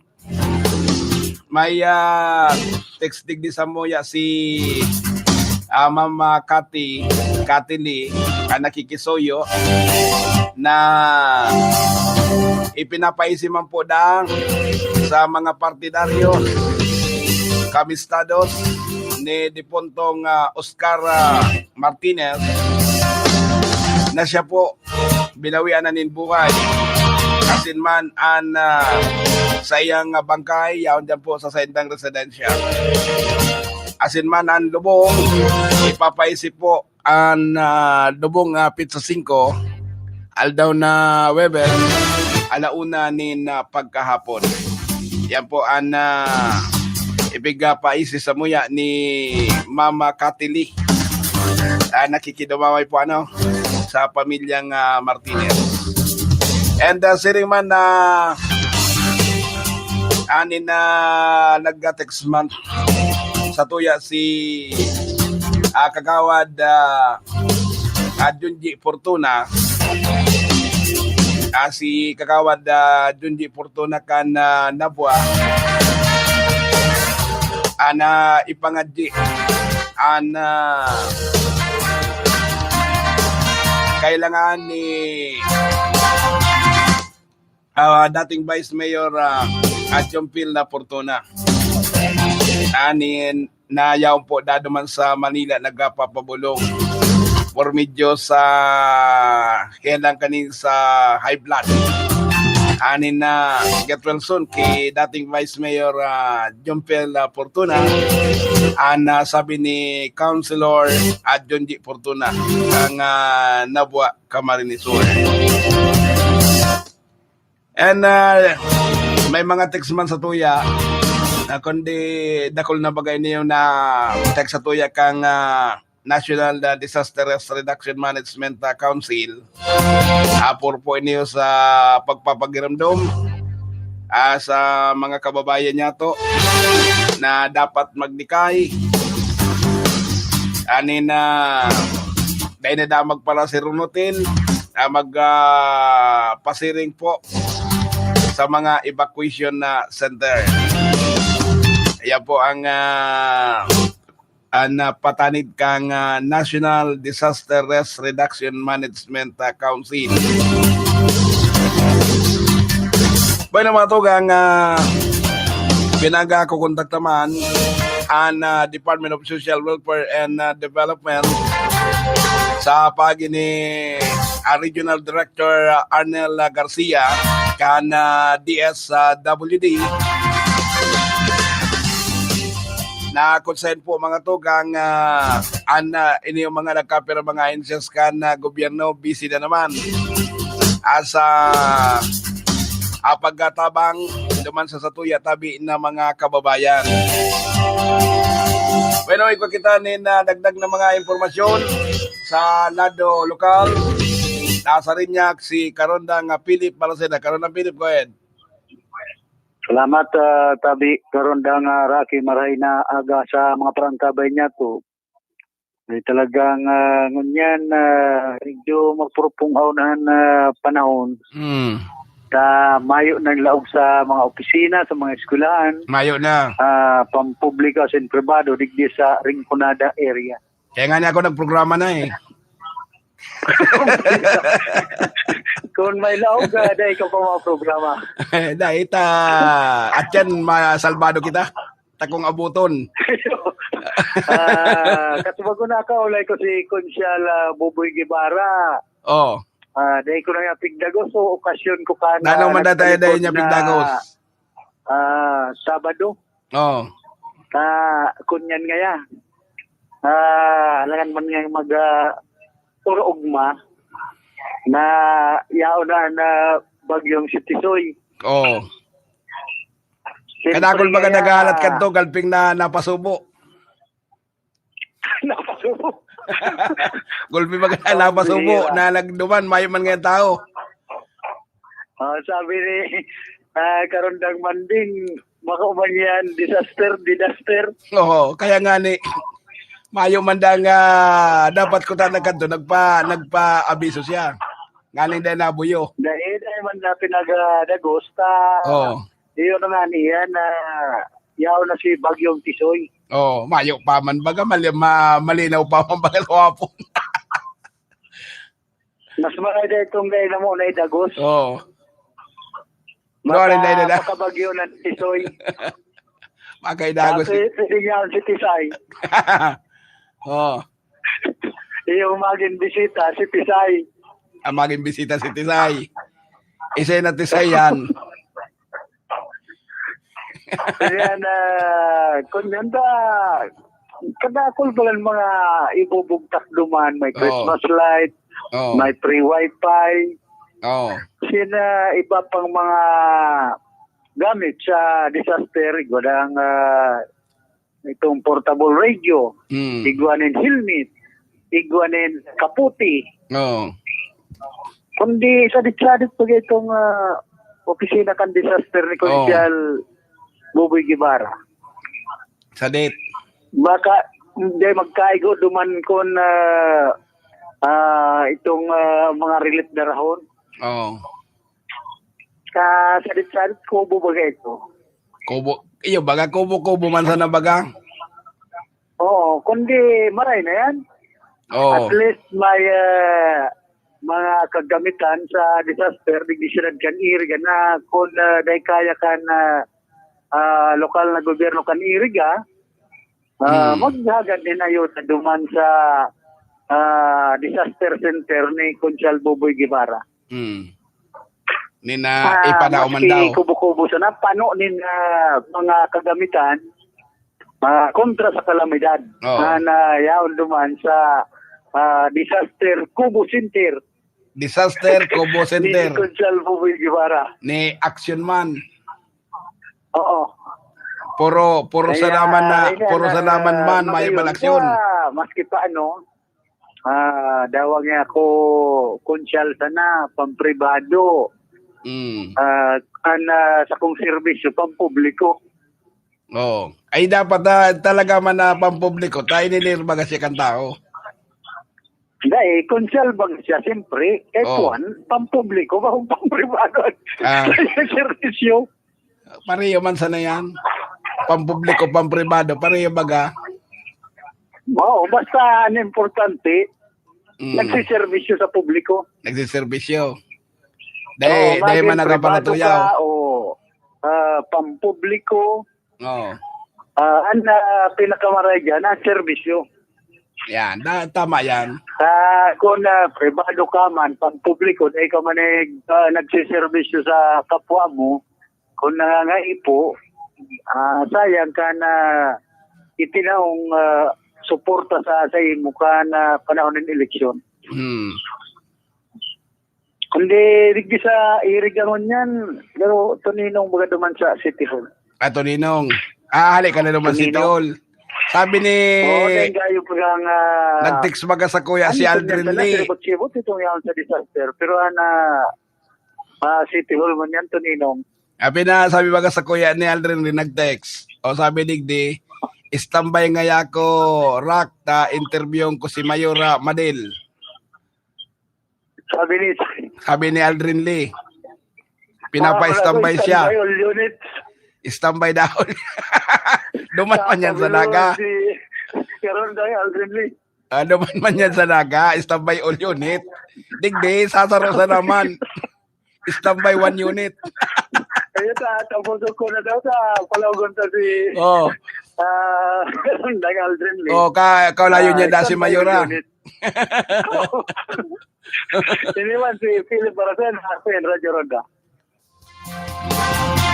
may, ah, text digdi samuya si, ah, Ma'am, ah, Cathy, Cathy Lee, ang nakikisuyo na ipinapaisi man po daan sa mga partidaryo, kamistados ni dipuntong, ah, Oscar, ah, Martinez, na siya po binawian na nin buhay. Asin man an, ah, saiyang, ah, bangkay, yaon diyan po sa saindang residensya. Asin man an lubong, ipapaisi po an, ah, lubong, ah, petsa singko, aldaw na Huwebes, ala una nin, ah, pagkahapon. Yan po an, ah, ipigpapaisi samuya ni Mama Cathy Lee. Ah, nakikidumaway po, ano, sa pamilyang, ah, Martinez. And, ah, siring man na anin na nagka-text man satuya si, ah, Kagawad, ah, ah, Junji Fortuna. Ah, si Kagawad, ah, Junji Fortuna kan, ah, Nabua, ah, na ipangadji an, ah, kailangan ni, ah, dating Vice Mayor, ah, John Phil na Fortuna. Anin, na yaon po dado man sa Manila nagpapabulong por medyo sa kaya lang kanin sa high blood. Anin na get well soon ki dating Vice Mayor, ah, John Pel, ah, Fortuna, an, ah, sabi ni Councilor, ah, John G Fortuna, ang, ah, Nabua, Camarines Sur. And, ah, may mga text man sa tuya, na kundi dakul na bagay niyo na text sa tuya kang, ah, National, ah, Disaster Risk Reduction Management, ah, Council. Apor po niyo sa pagpapagiramdom, ah, sa mga kababayan niya to na dapat maglikay. Ani na, dahil na magpala si Runutin, ah, mag, ah, pasiring po sa mga evacuation na center. Ayan po ang, ah, ang, ah, patanid kang, ah, National Disaster Risk Reduction Management, ah, Council. Bueno, mga tugang, ah, pinagakukontak naman ang, ah, Department of Social Welfare and, ah, Development sa pagi ni, ah, Regional Director, ah, Arnel, ah, Garcia kan, ah, D S W D na kung saan po mga tugang, ah, an, ah, ini yung mga nagkapira mga ahensyas kan, ah, gobyerno, busy na naman. Asa, ah, pagkatabang duman sa satuya tabi na mga kababayan. Bueno, ikaw kita nin, ah, dagdag na mga impormasyon sa lado lokal. Nasa Rinyak si Karondang, ah, Philip Balaceda. Karondang Philip, go ahead. Salamat, ah, tabi. Karondang, ah, Rocky, maray na aga sa mga parangkabay niya to. Ay, talagang, ah, ngunyan, ah, medyo mapurupong aunahan na panahon. Mm. Ta mayo nang laog sa mga opisina, sa mga eskwelahan. Mayo na. Ah, pampubliko asin pribado, digdi sa Rinconada area. Kaya nga niya ako nagprograma na eh. Kung may laog, ah, dai ka pa mga programa. Dai ta, at yan, masalbado kita. Takong abuton. Ah, katubago na ka, ulay ko si Konsyal, ah, Buboy Guevara. Oh. Ah, dai ko na niya pigdagos, so okasyon ko ka na Nano man data, dai nagkalipod niya na, pigdagos. Ah, Sabado. Oh. Ta, kunyan ngaya. Ah, alangan man nga mag, ah, puro ugma na yaon na, na bagyong si Tisoy. Oh. Siyempre, Kadakol baga kaya nagahalat kadto, galping na napasubo. Napasubo. Gulpi baga na napasubo, Pambihira. Na nagduman, mayo man ngayon tao. Ah, sabi ni, ah, Karondang Manding, "Mako man yan, disaster, disaster." Oo, kaya nga ni, mayo man da nga dapat ko talaga doon, nagpa-, nagpa-abiso siya. Nganing dahil nabuyo. Dahil, dahil man na pinag-, ah, dagosta. Oo. Iyon na nga niya na yaon na si Bagyong Tisoy. Oo, mayo pa man baga, mali-, ma-, malinaw pa man baga kahapon. Mas maganda itong dahil na mo na idagos. Oo. Maka-, Ano rin dahil na? Makabagyo ng Tisoy. Makaidagos. Kasi pwede niya si Tisay. Oo. Yung maging bisita, si Tisay. Ang maging bisita si Tisay. Isa na Tisay yan. Ayan, ah, kung handa, kadakol ba lang mga ibubugtak duman? May Oo. Christmas light, Oo. may free wifi, Oo. sina iba pang mga gamit sa disaster, igwa dang, ah, itong portable radio, Mm. igwa nin helmet, igwa nin kaputi. Oo. Kundi sadit-sadit pa itong, ah, opisina kan disaster ni Oo. Konsyal Buboy Guevara. Sadit. Baka hindi magkaigo duman kun, ah, ah, itong, ah, mga relief darahon. Oo. Sa sadit-sadit kubo baga ito. Kubo, iyo, baga kubo-kubo man sana baga. Oo, kundi maray na yan. Oo. At least may, ah, mga kagamitan sa disaster, digdi siyudad kan Iriga na kung, ah, dai kaya kan, ah, ah, lokal na gobyerno kan Iriga, Ah, Hmm. maghagad nin ayuda duman sa ah, disaster center ni Konsehal Boboy Guevara. Hmm. Ni na Ah, ipanauman daw. Maski kubo-kubo sana, pano nin ah, mga kagamitan ah, kontra sa kalamidad. Oo. Na nayaon duman sa ah, disaster Kubo Center Disaster Kubo ni Center. Konsehal Boboy Guevara. Ni Action Man. Oo. Puro, puro Kaya, salaman na, ayan, puro ah, salaman man, may magayon balaksyon. ka, maski paano, ah, dawag niya ako, Konsehal sana, pampribado. Mm. Ah, an ah, sa kong serbisyo, pampubliko. Oo. Ay, dapat ah, talaga man na pampubliko, tayo nilirbaga siya kan tao. Hindi, eh, Konsehal ba siya, siyempre, kay Oo. Juan, pampubliko, ba kung pampribado? Ah. Kaya serbisyo. Pareho man sana yan. Pampubliko, pampribado, pareho baga. Oo, basta ang importante, Mm. nagsiservisyo sa publiko. Nagsiservisyo. Oo, Dahil, dahil maging man nagkapanatuyaw. pribado ka, o ah, pampubliko, Oo. ah, ang ah, pinakamaray dyan, ang serbisyo. Yan, da, tama yan. Sa, kung ah, pribado ka man, pampubliko, dahil ka man eh, ah, nagsiservisyo sa kapwa mo, kung nangangaipo, ah, sayang ka na itinaong ah, suporta sa sa imo ka na panahon ng eleksyon. Hmm. Kundi digdi sa irig ang ngunyan, pero Toninong baga duman sa City Hall. Ato Ninong. Ah, hali ka na naman City Ninong. Hall. Sabi ni Oo, dahil kayo pag ang ah, Nag-text baga sa kuya si ano, Aldrin ganyan pala, Lee. Sibot-sibot itong yaon sa disaster. Pero ana ah, City Hall man yan, Toninong. Abi na, sabi baga sa kuya ni Aldrin Lee, nag-text. O sabi digdi, "Istambay ngaya ko, Rock, ta interviewon ko si Mayora Madel." Sabi ni Sabi ni Aldrin Lee. Pinapa-istambay siya. All units. Istambay daw. Duman man yan sa Naga. Si Karon dahil Aldrin Lee. Ah, duman man yan sa Naga. Istambay all unit. Digdi, sasaro sa naman. Istambay one unit. Ayun ta, tapos ko na daw sa palawagon ta si Oh, ah, Karon dahil Aldrin Lee. oh ka kaulayon niya Ah, da si Istambay Mayora. Unit. Ini man si Philip Baracena, Radyo Ronda.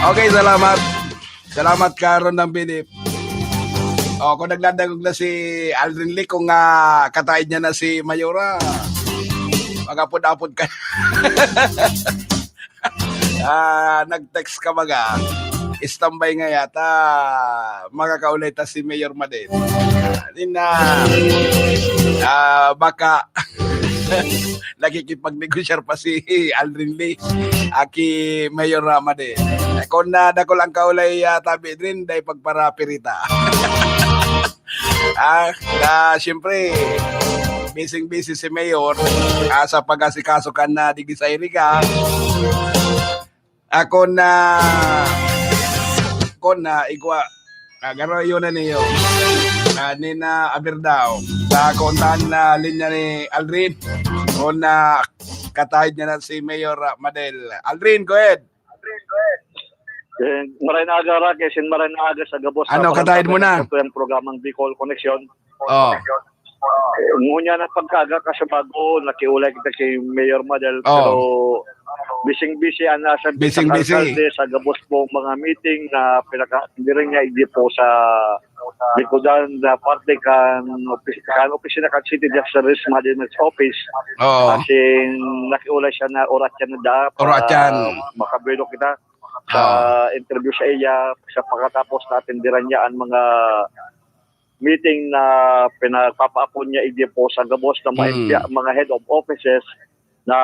Okay, salamat. Salamat, Karon ng Philip. Oh, kung nagdadangog na si Aldrin Lee, kung ah, kataid niya na si Mayora, mag-apod-apod ka. Ah, nag-text ka baga. Istambay nga yata. Makakaulay ta si Mayor Madel. Din na ah, baka nakikipagnegosyar pa si Aldrin Lee aki Mayor Madel. Kung na dakul ang kaulay ah, tabi drin, dahil pagparapirita. Ah, ah, siyempre, busy-busy si Mayor ah, sa pag-asikaso kan na digdi sa iriga. Ako na, ako na, igwa. Ah, garo yun na niyo. Ah, ni na Abirdaw. Sa kontahan na linya ni Aldrin. Kung na katahid niya na si Mayor ah, Madel. Aldrin, go ahead. Eh, maray na aga, Rock, eh, sin maray na aga sa gabos. Ano, Sa katayin mo na? Sa tuyang programang Bicol Connection. Oh. Eh, ngunyan na pagkaga ka sa bago, nakiulay kita kay Mayor Madel, Oh. pero bising-bisi ang nasa Bising-bisi. Alkalde sa gabos pong mga meeting na pinaka-, hindi rin niya hindi po sa likodan na parte kan opis-, kan opisina kan City Disaster Risk Management Office. Oo. Kasi nakiulay siya na oras yan na da, Oras yan. makabelo kita sa Ah. interview sa iya, sa pagkatapos na atindiran niya ang mga meeting na pinagpapaapon niya, hindi po sa gabos na mga, Mm. emplea-, mga head of offices na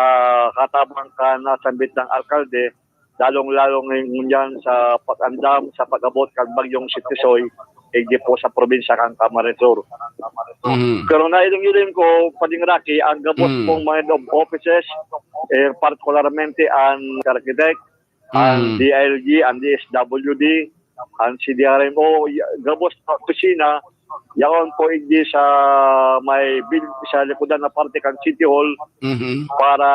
katabang ka na sambit ng alkalde, lalong-lalo ngayon yan sa pag-andam, sa pag-abot kan Bagyong Sitisoy, hindi po sa probinsya kan Camarines Sur. Mm. Pero nailing-iling ko, Pading Rocky, ang gabos Mm. pong mga head of offices, eh, partikularmente ang architect, ang Mm. D I L G, ang D S W D, ang C D R M O, y-, gabos na opisina, yaon po hindi sa may bil-, sa likodan na parte kan City Hall Mhm. para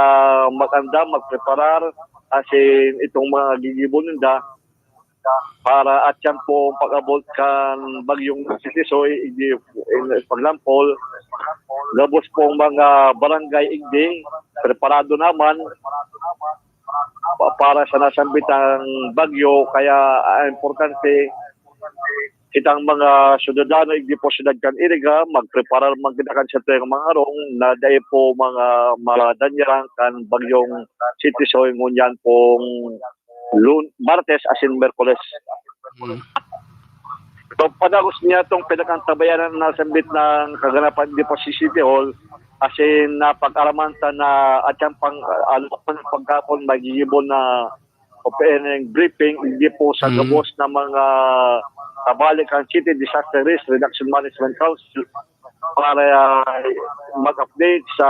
mag-andam, magpreparar, kasi itong mga gigibo ninda, para at yan po ang pag-abot kan bagyong Titisoy, igdi, in, paglampol, gabos pong mga barangay igdi, preparado naman pa, para sa nasambitang bagyo, kaya ah, importante kitang mga syudadano igdi po siyudad kan Iriga, magpreparar man kita kan siyempre mga harong na dai po mga madanyarang kan bagyong Titisoy ngunyan pong Lun-, Martes asin Miyerkules. Mm. So, padagos niya itong pinag-antabayanan na sambit ng kaganapan di pa si City Hall, asin napag-araman ta na at yan pang, ah, ano, pagkapon, magigibo na opening briefing, hindi po sa Mm. gabos na mga kabalik ang City Disaster Risk Reduction Management Council para, ah, mag-update sa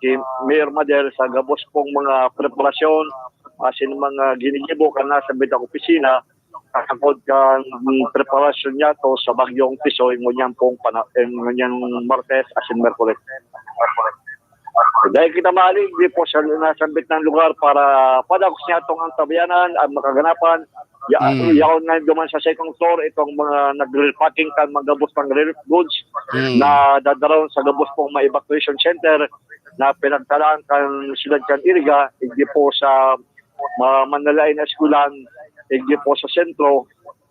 kay Mayor Madel sa gabos pong mga preparasyon, asin mga ginigibo kan nasambit na opisina, kakagod kan preparasyon niya to sa bagyong Tisoy, ngunyan pong pana-, eh, ngunyan Martes, asin Merkules. Dahil kita maalig, di po siya nasambit ng lugar para padagos niya itong ang tabayanan, ang makaganapan. Ya, Mm. yaon nga duman sa second floor, itong mga nagre-repacking kan mga gabos ng relief goods Mm. na dadaron sa gabos pong may evacuation center na pinagtalaan kan siyudad kan Iriga, hindi po sa mga manlalain na eskwelahan, hindi po sa sentro,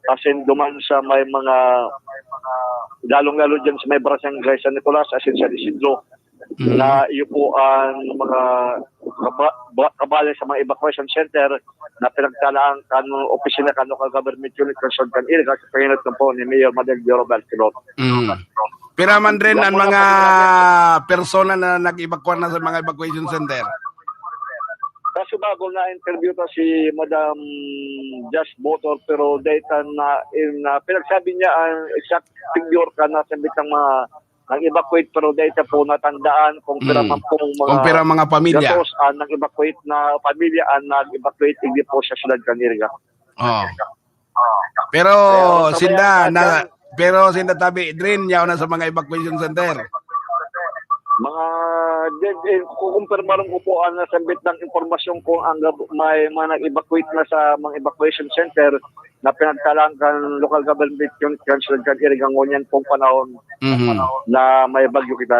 asin duman sa may mga, lalong-lalo dyan sa may Barangay San Nicolas, asin San Isidro, Mm. na iyo po ang mga kaba-, ba-, kabali sa mga evacuation center na pinagtalaan kan opisina kan local government unit kan Sud kan Iriga sa panginot po ni Mayor Madel Dioro Barcelon. Mm. Pira man rin Yan ang po mga na pagkakataon. persona na nag-evacuar na sa mga evacuation center? Kaso bago na-interview ta si Madam Jazz Botor, pero data na, in, na pinagsabi niya ang exact figure ka na sa mga nag-evacuate, pero data po natandaan kung pira Mm. man pong mga Kung pira mga pamilya. gatos ang nag-evacuate na pamilya ang nag-evacuate, hindi po sa siyudad kan Iriga. Oh. Pero Kaya ang sinda sabayan na, natin pero sinda tabi, Drin, yaw na sa mga evacuation center. Mga, then, eh, kukumpirmaron ko po ang nasambit ng impormasyon kung ang gab-, may mga nag-evacuate na sa mga evacuation center na pinagtalaan kan local government unit kan siyudad kan Iriga ngunyan pong panahon Mhm. na may bagyo kita.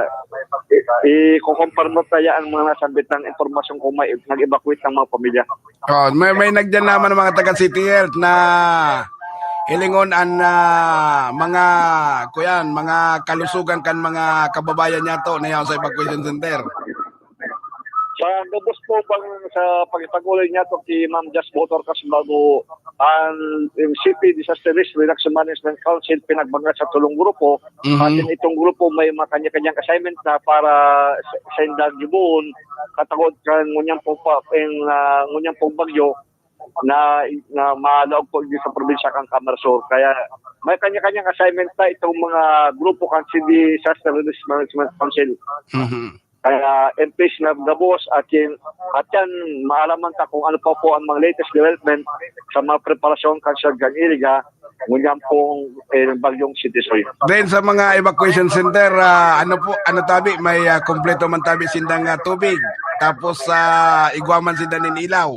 I-, ikukumpirma tayo ang mga nasambit ng impormasyon kung may nag-evacuate ng mga pamilya. Oh, may, may nagdiyan naman ng mga taga City Health na hilingon an, ah, mga, kuyan, mga kalusugan kan mga kababayan niya to na yaon sa evacuation center. Sa gabos po bang sa pakipag-ulay niya to ki Ma'am Jazz Botor, kasi bago ang, yung C P Disaster Risk Reduction Management Council pinagbanga sa tulong grupo, Mhm. at itong grupo may mga kanya-kanyang assignment na para sa, sa indang gibohon, katagod kan ngunyan po pa, yung, ah, ngunyan pong bagyo na, na malaog po dito sa probinsya kan Camarines Sur. Kaya may kanya-kanyang assignment na itong mga grupo kan C D Disaster Risk Management Council. Mhm. Kaya, in peace na gabos, at yan, at yan, maalaman ta kung ano pa po ang mga latest development sa mga preparasyon kan Sud kan Iriga, ngunyan pong, eh, bagyong Sitisoy. Then sa mga evacuation center, ah, ano po, ano tabi, may, ah, kompleto man tabi sindang, ah, tubig, tapos, ah, igwa man sinda nin ilaw.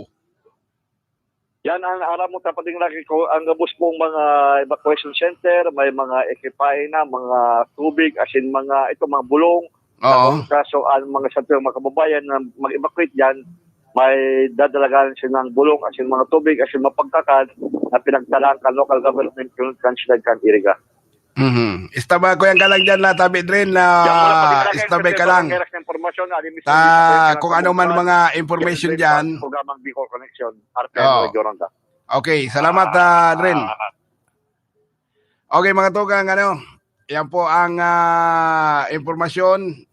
Yan ang aram mo, tapating lagi ko, ang gabos pong mga evacuation center, may mga ekipahe na, mga tubig, asin mga, ito, mga bulong. Oo. Tapos, kaso ang mga sa mga kababayan na mag-evacuate dyan, may dadalagan silang bulong, asin mga tubig, asin mapagkakan na pinagtalaan kan local government unit kan siyudad kan Iriga. Mhm. Istabay ko yan ka lang dyan, na tabi drin, na Yan po, pag-, istabay ka lang. Sa impormasyon, alim, Ta, istabay ka lang kung sa ano man mga, mga information yan dyan. Programang Bicol Connection, R P M Oo. Radio Ronda. Okay, salamat, ah, Drin. Ah. Okay, mga tugang, ano, yan po ang, ah, impormasyon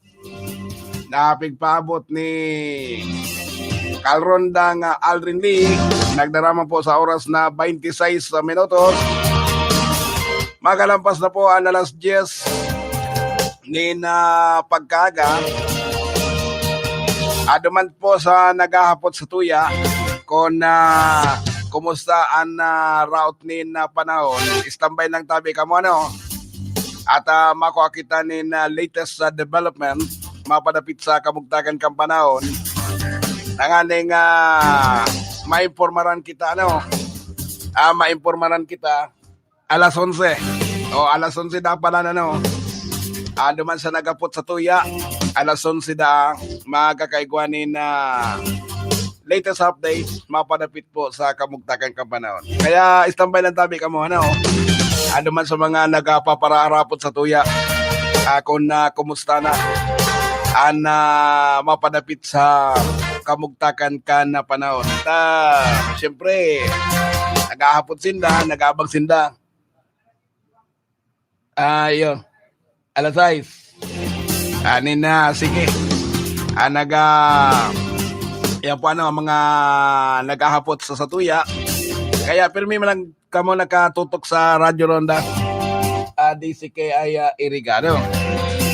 na pigpaabot ni Kalrondang, ah, Aldrin Lee. Nagdarama po sa oras na twenty-six minutos. Magalampas na po ang alas diyes nin, ah, pagkaaga. Ah, duman po sa naghahapot sa tuya, kung, ah, kumusta ang, ah, route nin, ah, panahon, standby lang tabi kamo, ano? At, ah, makua kita nin, ah, latest sa development, mapadapit sa kamugtakan kan panahon. Tanganing, ah, maimpormaran kita, ano? ah, maimpormaran kita, alas onse. O, alas onse na pala na, no? Ah, duman sa naghapot sa tuya, alas onse na, makakaigwa nin, ah, latest update, mapadapit po sa kamugtakan kan panahon. Kaya standby lang tabi kamo, ano? Ano man sa mga nagpapaharapot sa tuya, ah, kung, ah, kumusta na an, ah, mapadapit sa kamugtakan kan panahon. Ta, siyempre, naghahapot sinda, nag-aabang sinda. Ah, iyo. Alas sais. Ani na, sige. Ah, naga-, yan po, ano, mga naghahapot sa satuya. Kaya pirmi man lang kamo nakatutok sa Radyo Ronda, ah, D C K I, ah, Iriga, no?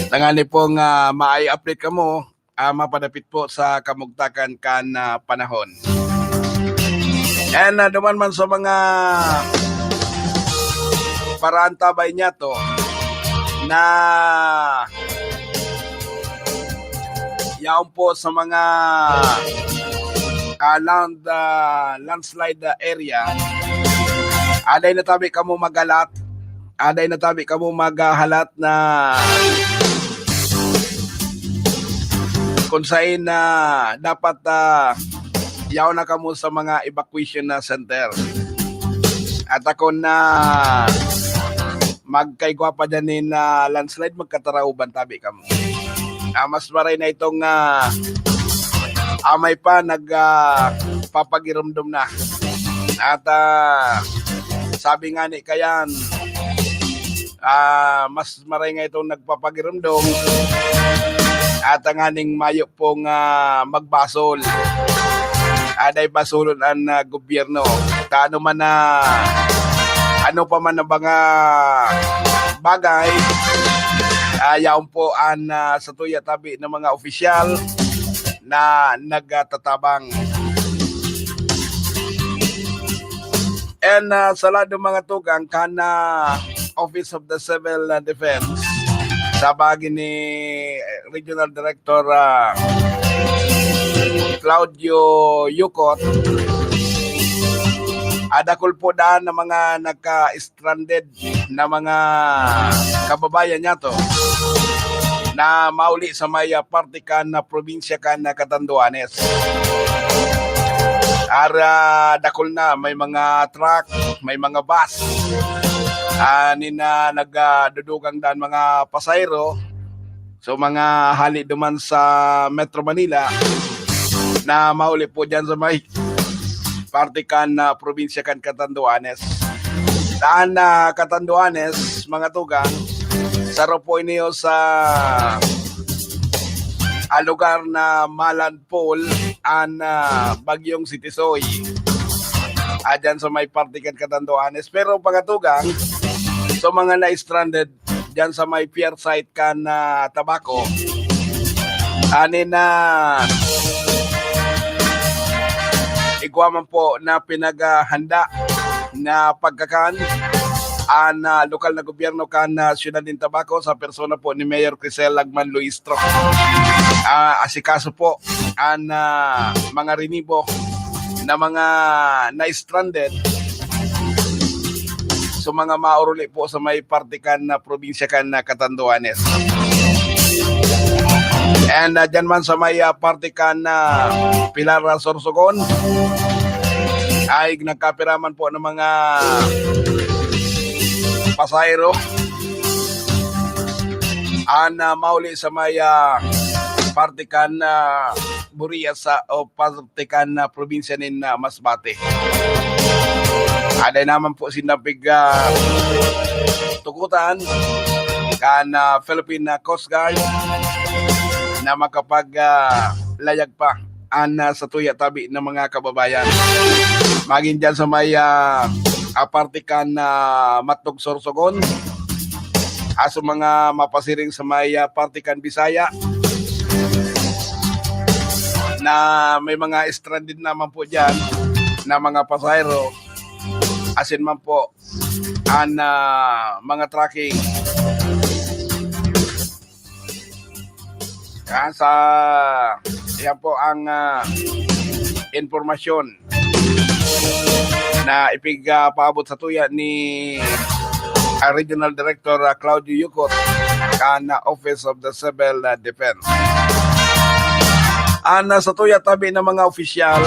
Tangani pong, ah, maai update kamo, ah, mapadapit po sa kamugtakan kan, ah, panahon. And, ah, duman man sa mga paraantabay niya to na yaon po sa mga, ah, land, ah, landslide, ah, area. Aday na tabi kamo magalat. Aday na tabi kamo maghahalat na kung sain na dapat, ah, yaon na kamo sa mga evacuation na center. At ako na magkaigwa pa dyan nin, ah, landslide, magkatarauban tabi kamo. Ah, mas maray na itong, ah, amay pa nag, ah, papagirumdom na. At, ah, sabi nga ni Kayan, ah, mas maray nga itong nagpapagirumdom at tanganing mayo pong, ah, magbasol. Aday basolon an, ah, gobyerno. Ta ano man na, ano pa man na mga bagay, ah, yaon po an, ah, satuya tabi ng mga opisyal na nagtatabang. And, ah, sa lado mga tugang kan, ah, Office of the Civil, ah, Defense, sa bagi ni Regional Director, ah, Claudio Yucot, ah, dakul po daan na mga nagka-stranded na mga kababayan niya to na mauli sa may, ah, parte kan, ah, probinsya kan, ah, Catanduanes. Ara, dakul na, may mga truck, may mga bus. Ah, nin, ah, nag, ah, dudugang daan mga pasahero. So, mga hali duman sa Metro Manila na mauli po dyan sa may parte kan, ah, probinsya kan Catanduanes. Daan na Catanduanes, mga tugang, saro po ini sa, ah, lugar na malandfall an, ah, Bagyong Sitisoy. Ah, dyan sa may parte kan Catanduanes. Pero, mga tugang, sa mga na-stranded dyan sa may pier site kan, ah, Tabaco, ani na igwa man po na pinaghahanda na pagkakan an, ah, lokal na gobyerno kan, ah, siyudad nin Tabaco sa persona po ni Mayor Crisel Lagman Luistro. Ah, asikaso po an, ah, mga rinibo na mga na-stranded sa mga mauruli po sa may parte kan na probinsya kan na Catanduanes. And, ah, dyan man sa may, ah, parte kan na Pilar, ah, Sorsogon, ay nagkapira man po ng mga pasahero an, ah, mauli sa may, ah, parte kan na Burias, ah, o parte kan na probinsya nin, ah, Masbate. Aday naman po sinda pig, ah, tukutan kan, ah, Philippine, ah, Coast Guard na makapag, ah, layag pa an, ah, satuya tabi ng mga kababayan. Magin dyan sa may, ah, ah, parte kan, ah, Matnog, Sorsogon, aso mga mapasiring sa may, ah, parte kan Bisaya na may mga stranded naman po dyan na mga pasahero, asin man po an, ah, mga trucking. Ah, sa, yan po ang, ah, impormasyon. na ipig-, ah, paabot sa tuya ni, ah, Regional Director, ah, Claudio Yucot kan, ah, Office of the Civil, ah, Defense. An, ah, sa tuya tabi ng mga opisyal,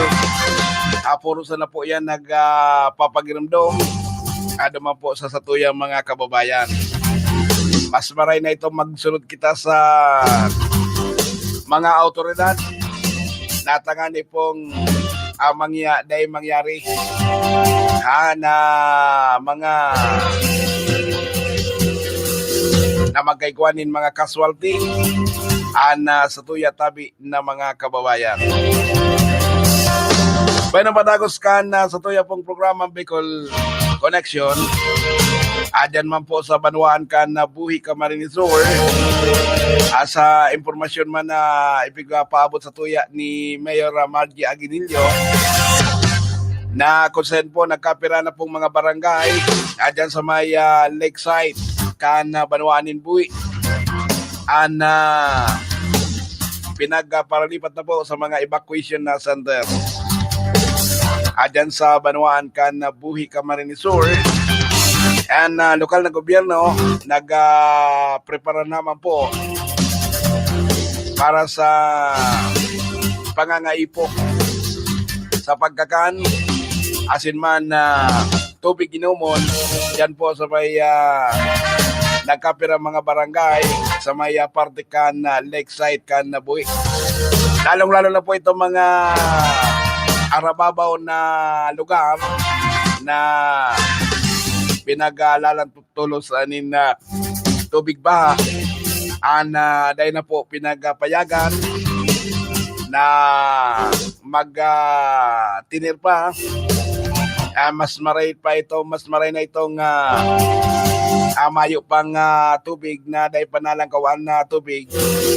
ah, puro sana po yan nag, ah, papagirumdom, ah, duman po sa satuyang mga kababayan. Mas maray na ito magsunod kita sa mga awtoridad na tangani pong, ah, mangya-, dai mangyari, ah, na mga, na magkaigwa nin mga casualty, ah, na sa tuya tabi na mga kababayan. Bueno, padagos kan, ah, sa tuya pong programa Bicol Connection. Ah, dyan man po sa banwaan kan, ah, Buhi, Camarines Sur. Ah, sa impormasyon man na ipigpapaabot sa tuya ni Mayor, ah, Margie Aguinaldo, na kung saan po nagkapira na pong mga barangay, ah, dyan sa may, ah, Lakeside, kan, ah, banwaan nin Buhi. An, ah, pinagparalipat na po sa mga evacuation na center. Ah, dyan sa banwaan kan, ah, Buhi, Camarines Sur. An, ah, lokal na gobyerno, nag, ah, prepara naman po para sa pangangaipo sa pagkakan, asin man, ah, tubig inomon, dyan po sa may, ah, nagkapira mga barangay, sa may, ah, parte kan, ah, Lakeside kan, ah, Buhi. Lalong-lalo na po itong mga arababaw na lugar na pinaglalantup tolos nin, ah, tubig baha. An, ah, dai na po pinagpayagan na mag, ah, tener pa. Ah, mas maray pa ito, mas maray na itong, ah, ah, mayo pang, ah, tubig na dai pa nalangkawan na tubig.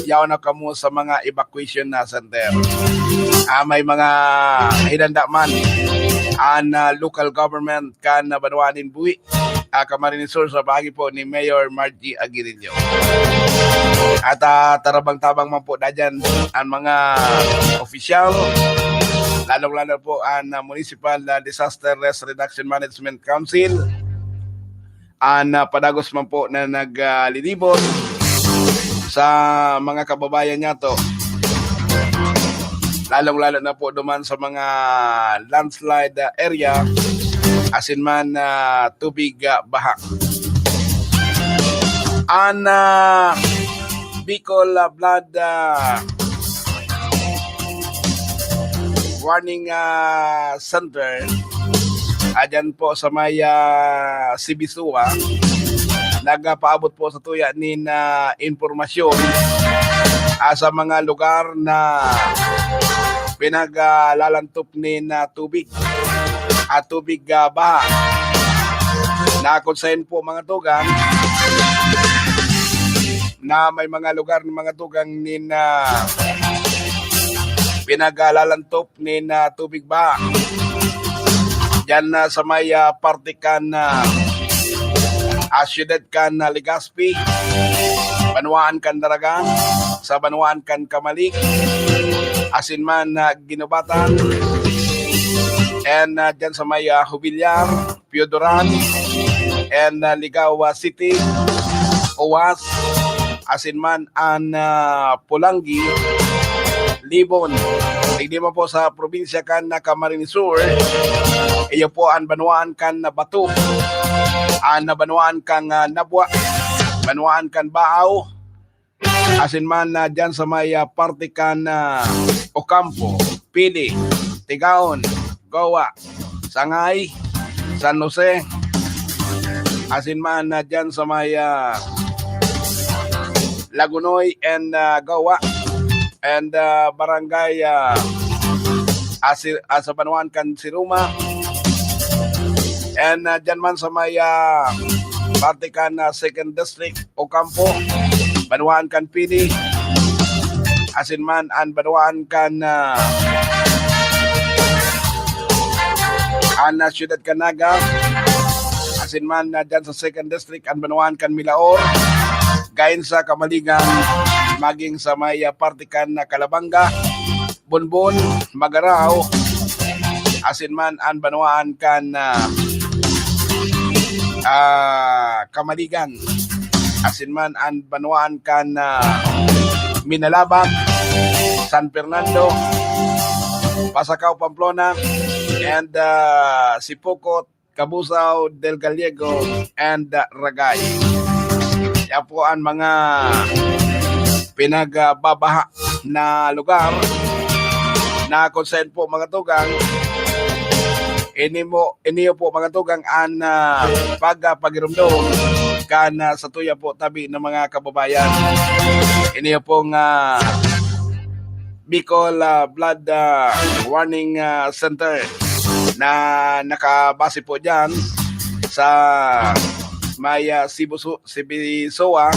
Yaon na kamo sa mga evacuation na center. Ah, may mga hinanda man an, ah, local government kan, ah, banwaan nin Buhi, ah, Camarines Sur, sa paagi po ni Mayor Margie Aguinaldo. At, ah, tarabang-tabang man po na dyan ang mga opisyal, lalong-lalo po ang, ah, Municipal, ah, Disaster Risk Reduction Management Council, ang, ah, padagos man po na nag, ah, lilibot sa mga kababayan niya to. Lalong-lalo na po duman sa mga landslide, ah, area, asin man, ah, tubig, ah, baha. An, ah, Bicol, ah, Flood, ah, Warning, ah, Center, ah, dyan po sa may, ah, Sibisua, nagpaabot po sa tuya nin, ah, impormasyon, ah, sa mga lugar na pinaglalantop nin, ah, tubig, ah, tubig, ah, baha, na kung saen po, mga tugang, na may mga lugar ng mga tugang nin, ah, pinaglalantop nin, ah, tubig baha. Diyan na sa may, ah, parte kan, ah, ah, siyudad kan, ah, Legazpi, banwaan kan Daraga, sa banwaan kan Camalig, asin man, ah, Guinobatan, and, ah, diyan sa may, ah, Jubilar, Pioduran, and, ah, Ligao, ah, City, Oas, asin man an, ah, Polangui, Libon. Digdi man po sa probinsya kan, ah, Camarines Sur, iyo po an banwaan kan, ah, Bato, an, ah, banwaan kan, ah, Nabua, banwaan kan Baao, asin man, ah, diyan sa may, ah, parte kan, ah, Ocampo, Pili, Tigaon, Goa, Sangay, San Jose, asin man, ah, diyan sa may, ah, Lagonoy and, ah, Goa, and, ah, barangay, ah, Asi-, ah, sa banwaan kan Siruma, and, ah, diyan man sa may, ah, parte kan, ah, Second District, Ocampo, banwaan kan Pili, asin man an banwaan kan, ah, an, ah, siyudad kan Naga, asin man, ah, dyan sa Second District, an banwaan kan Milaor, Gainza, Camaligan, maging sa may, ah, parte kan, ah, Calabanga, Bonbon, Magarao, asin man an banwaan kan, ah, ah, Kamaligan, asin man an banwaan kan, ah, Minalabac, San Fernando, Pasacao, Pamplona, and, ah, Sipocot, Cabusao del Gallego, and, ah, Ragay. Yan po ang mga pinagbabaha na lugar na kung saan po, mga tugang, ini mo, iniyo po, mga tugang, an, ah, pagpagirumdom kan, ah, sa tuya po tabi ng mga kababayan. Iniyo pong, ah, Bicol, ah, Flood, ah, Warning, ah, Center na nakabase po dyan sa may, ah, Sibuso-, Sibisoa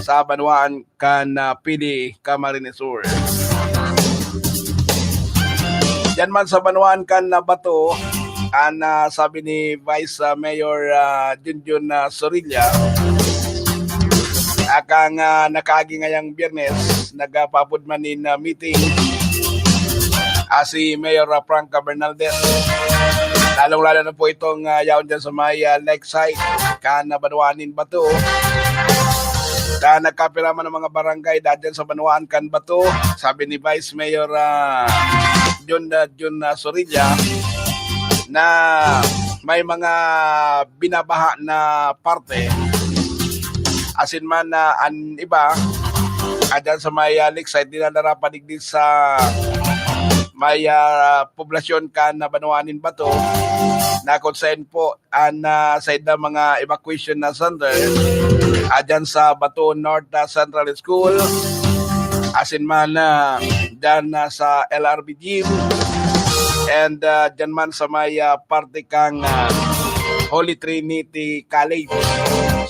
sa banwaan kan, ah, Pili, Camarines Sur. Diyan man sa banwaan kan, ah, Bato, an, ah, sabi ni Vice, ah, Mayor, ah, Junjun, ah, Sorilla, akang, ah, nakaagi ngayang Biyernes, nagpaapod man nin, ah, meeting, ah, si Mayor, ah, Frank Bernaldez. Lalong-lalo na po itong, ah, yaon dyan sa may, ah, Lakeside, kan, ah, banwaan nin Bato. Kan nagkapira man ang mga barangay dyan sa banwaan kan Bato, sabi ni Vice Mayor, ah, Jun, ah, Jun, ah, Sorilla, na may mga binabaha na parte. Asin man na an iba, ah, dyan sa may, ah, Lakeside, dinadara pa digdi sa may, ah, poblasyon kan na banwaan nin Bato, na kung saan po an, ah, saida mga evacuation na center, ah, dyan sa Bato North, ah, Central School, asin man, ah, dyan, ah, sa L R B Gym, and, ah, dyan man sa may, ah, parte kang, ah, Holy Trinity College.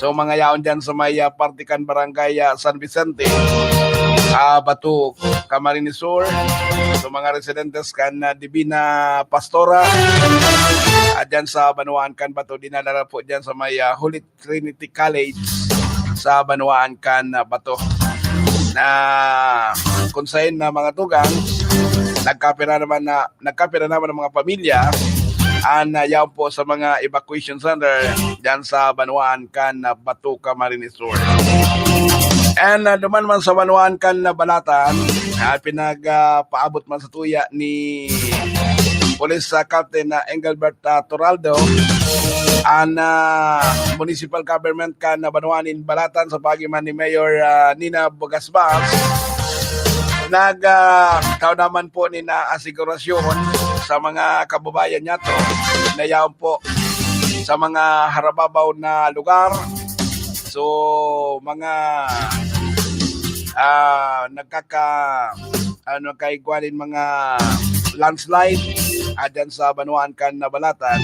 So, mga yaon dyan sa may, ah, parte kan Barangay, ah, San Vicente, ah, Bato, Camarines Sur. So, mga residentes kan, ah, Divina Pastora, ah, dyan sa banwaan kan Bato, dinadara po dyan sa may, ah, Holy Trinity College sa banwaan kan, ah, Bato. Na kung sain na mga tugang, nagkapira naman na, nagkapira naman ang mga pamilya, an, ah, yaon po sa mga evacuation center dyan sa banwaan kan, ah, Bato, Camarines Sur. And, ah, duman man sa banwaan kan, ah, Balatan, ah, pinag, ah, paabot man sa tuya ni Police, ah, Captain, ah, Engelbert, ah, Toraldo, an, ah, municipal government kan, ah, banwaan nin Balatan sa paagi man ni Mayor, ah, Nina Bogasbas, nag, ah, tao naman po ni na asigurasyon sa mga kababayan niya to na yaon po sa mga harababaw na lugar. So, mga, ah, nagkaka-, ano, kaigwa nin mga landslide, ah, dyan sa banwaan kan Nabalatan,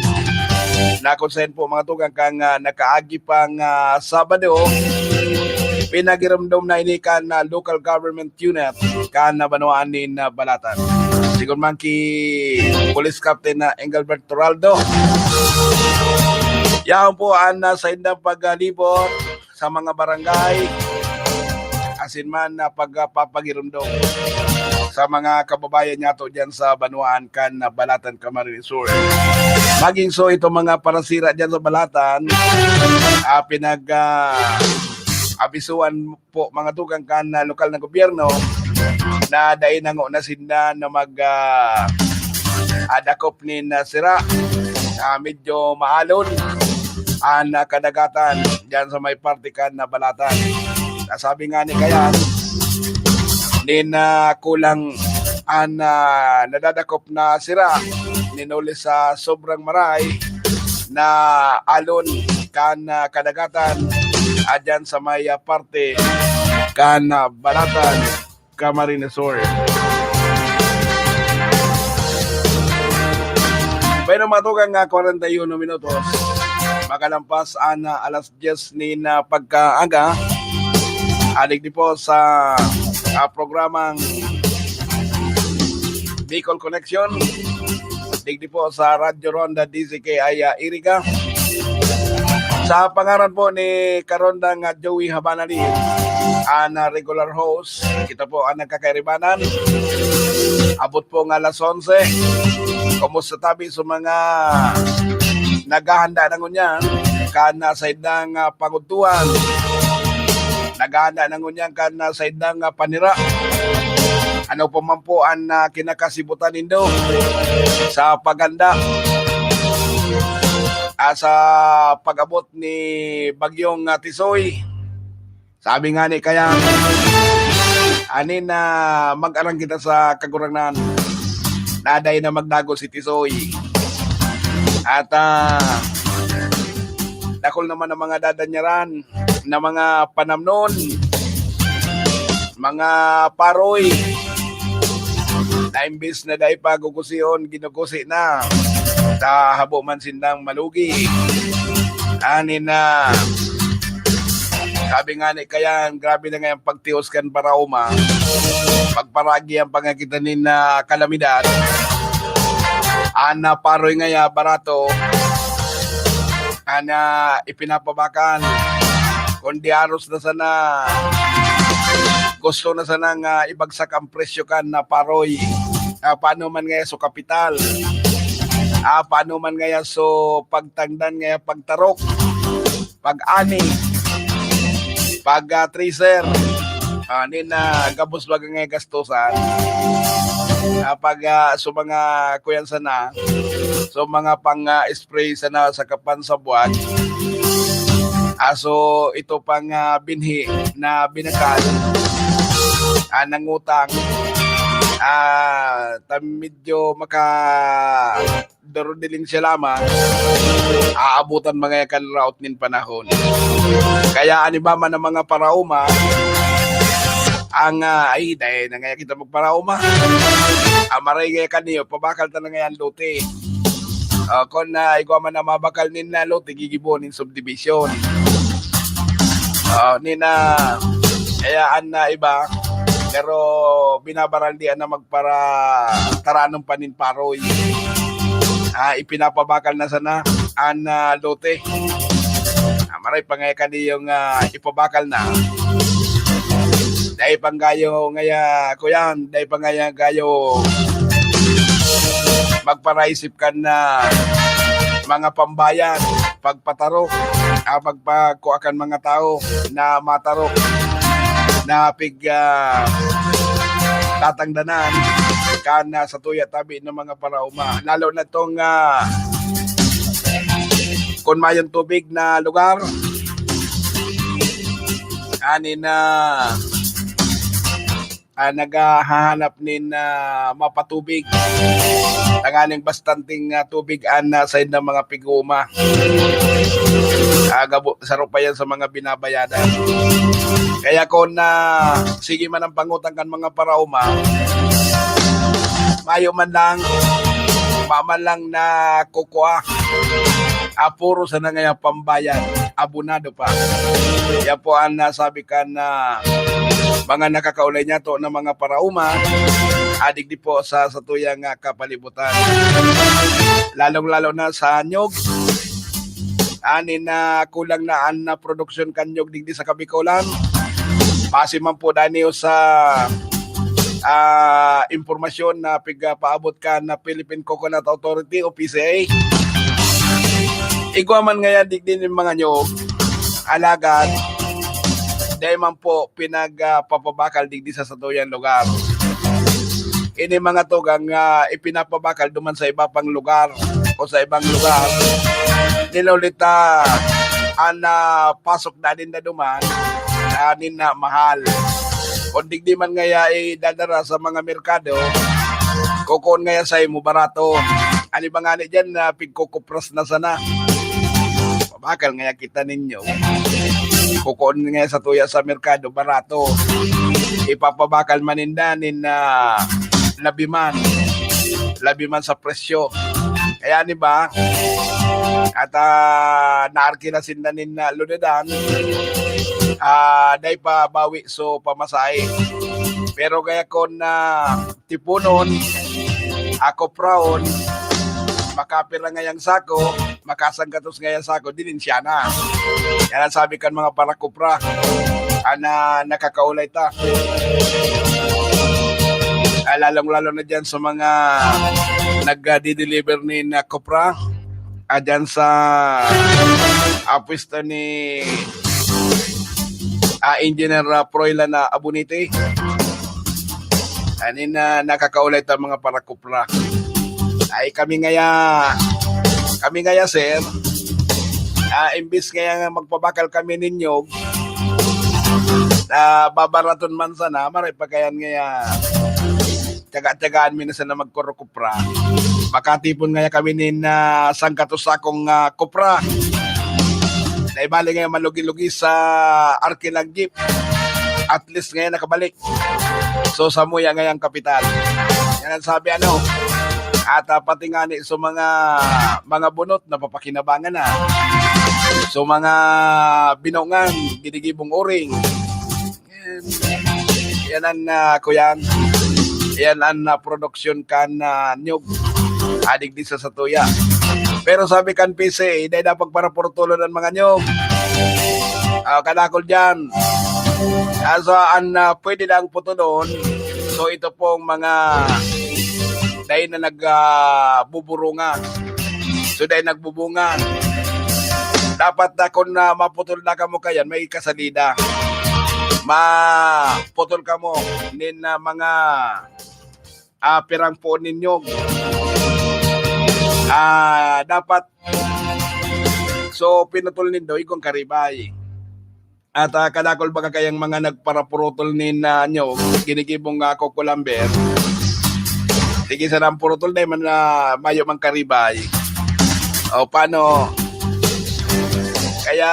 na kung saan po mga tugang kan, ah, nakaagi pang, ah, Sabado, pinagiromdom na ini kan, ah, local government unit kan, ah, banwaan nin, ah, Balatan. Sigon man ki Police Captain na Engelbert Toraldo, yaon po an, ah, saindang paglibot sa mga barangay, asin man na pagpapagiromdom sa mga kababayan niyato diyan sa banwaan kan Balatan, Camarines Sur. Maging so itong mga parasira diyan sa Balatan, ah, pinag, ah, abisuan po mga tugang kan, ah, lokal na gobyerno na dai nango na sinda na mag, ah, ah, dakop nin, ah, sira. Ah, medyo maalon an, ah, kadagatan diyan sa may parte kan Nabalatan. Nasabi nga ni kayan, nin, ah, kulang an, ah, nadadakop na sira nin huli sa sobrang maray na alon kan, ah, kadagatan, ah, diyan sa may, ah, parte kan, ah, Balatan, Camarines Sur. Bueno, mga tugang, ah, kwarenta y uno minutos makalampas an, ah, alas diyes nin, ah, pagkaaga. Ah, digdi po sa, ah, programang Bicol Connection. Digdi po sa Radyo Ronda D Z K I, ah, Iriga. Sa pangaran po ni Karonda nga Joey Habanali, an, ah, regular host, kita po ang nagkakairibanan. Abot po nga alas onse. Kumusta tabi sa mga naghahanda na ngunyan kan, ah, saindang, ah, pangudtuhan? Naghahanda na ngunyan kan, ah, saindang, ah, panira. Ano pa man po an, ah, kinakasibutan nindo sa paghanda, ah, sa pag-abot ni Bagyong, ah, Tisoy? Sabi nga ni kaya, anin na mag-arang kita sa Kagurangnan, na dai na magdago si Tisoy. At, ah, dakul naman ang mga dadanyaran na mga panamnon, mga paroy, na imbis na dai pa gugusion, ginugusi na. Ta habo man sindang malugi. Anin na, sabi nga ni kaya, grabe na ngayang pagtios kan paraoma. Pagparagi ang pangakitan nin, ah, kalamidad. An, ah, paroy ngaya barato, an, ah, ipinapabakal. Kung diaros na sana, gusto na sana nga ibagsak ang presyo kan, ah, paroy. Ah, paano man ngaya so kapital? Ah, paano man ngaya so pagtangdan ngaya pagtarok? Pag-ani, pag, ah, tracer, ah, nin, ah, gabos baga nga gastusan. Ah, pag, ah, so mga kuyan sana, so mga pang, ah, spray sana sa kapansabwag. Ah, so ito pang, ah, binhi na binakal, ah, nangutang, ah, ta medyo maka Dorodeling siya lamang, aabutan mga yakan raot nin panahon. Kaya an iba man ang mga paraoma, ang, ah, ay, dai na ngaya kita magparaoma. Amaray ngaya kaniyo, pabakal ta na ngaya an lote. Ah, kun, ah, igwa man na mabakal nin, ah, lote, gigibo nin subdivision. Ah, nin, ah, kaya an, ah, iba, pero binabarandian na magpara-, taranon pa nin paroy. Ah, ipinapabakal na sana an, ah, lote. Ah, maray pa ngaya kaniyong, ah, ipabakal na. Dai pang gayo ngaya, kuyan, dai pa ngaya gayo magparaisip kan, ah, mga pambayad, pagpatarok, ah, pagpagkua kan mga tawo na matarok, na pig-, ah, tatangdanan kan, ah, satuya tabi ng mga paraoma. Lalo na tong, ah, kun mayong tubig na lugar, ani na, ah, naghahanap nin, ah, mapatubig. Tanganing bastanting, ah, tubig an, ah, saindang mga pig-ooma. Ah, gabo, saro pa yan sa mga binabayadan. Kaya kun, ah, sige man ang pangutang kan mga paraoma, mayo man lang, maman lang na kukua. Ah, puro sana ngaya pambayad, abonado pa. Yan po ang nasabi kan, ah, mga nakakaulay niyato na mga paraoma, ah, digdi po sa satuyang, ah, kapalibutan. Lalong-lalo na sa nyog. Ani na kulang na an, ah, produksyon kan nyog digdi sa Kabikolan. Base man po daniyo sa, ah, impormasyon na pigpaabot kan Philippine Coconut Authority o P C A. Igwa man ngayan digdi nin mga nyog, alagad dai man po pinagpapabakal digdi sa satuyang lugar. Ini mga tugang, ah, ipinapabakal duman sa iba pang lugar o sa ibang lugar. Nilolita an, ah, pasok na ninda duman, ah, nin, ah, mahal. Kung digdi man ngaya idadara sa mga merkado, kukuon ngaya saimo barato. An iba ngani diyan na pigkukupras na sana. Pabakal ngaya kita ninyo. Kukuon ngaya satuya sa merkado, barato. Ipapabakal man ninda nin, ah, labi man. Labi man sa presyo. Kaya, di ba? At, ah, naarkila sinda nin, ah, lunedan. Ah, dai pa bawi so pamasahe. Pero kaya kun, ah, tiponon, ako praon, makapira ngayang sako, makasanggatos ngayang sako, dinin siya na. Yan ang sabi kan mga parakupra. Ana, nakakaulay ta. Ah, lalong-lalo na dyan sa mga nagdi-deliver nin, ah, kopra. Ah, dyan sa, ah, pwesto ni, ah, Engineer, ah, Froilan na Abunite. Anin na nakakaulay ta mga parakopra. Ay, kami ngaya, kami ngaya, sir, ah, imbis ngaya nga magpabakal kami ninyo, ah, babaraton man sana, maray pa kayan ngaya tiyaga-tiyagaan mi na sana magkurukupra. Makatipon ngaya kami nin, ah, sangkato sakong, ah, kopra. Na ibali ngaya malugi-lugi sa Arkilang Jeep. At least ngaya nakabalik. So, samuya ngaya ang kapital. Yan ang sabi, ano. At, ah, pati ngani sa mga, mga bunot, napapakinabangan na. So, mga binongan, ginigibong uring. Yan, yan ang, ah, kuyan. Yan ang, ah, produksyon kan, ah, niyog. Adig di sa satuya. Pero sabi kan P C A, dai dapat parapurtulon ang mga niyog. Ah, kadakol dyan. Ah, so, ang, ah, pwede lang putulon, so ito pong mga dai na nag, ah, buburunga. So, dai nagbubunga. Dapat na kung, ah, maputol na kamo kayan, may kasalida. Maputol kamo nin, ah, mga, ah, pirang puon nin niyog. Ah, dapat, so, pinutol nindo, igwang karibay. At, ah, kadakol baga kayang mga nagparapurutol nin, ah, niyog, ginigibong, ah, kukulamber. Sige, sana ang purutol dahil man, ah, mayo mang karibay. O, paano? Kaya,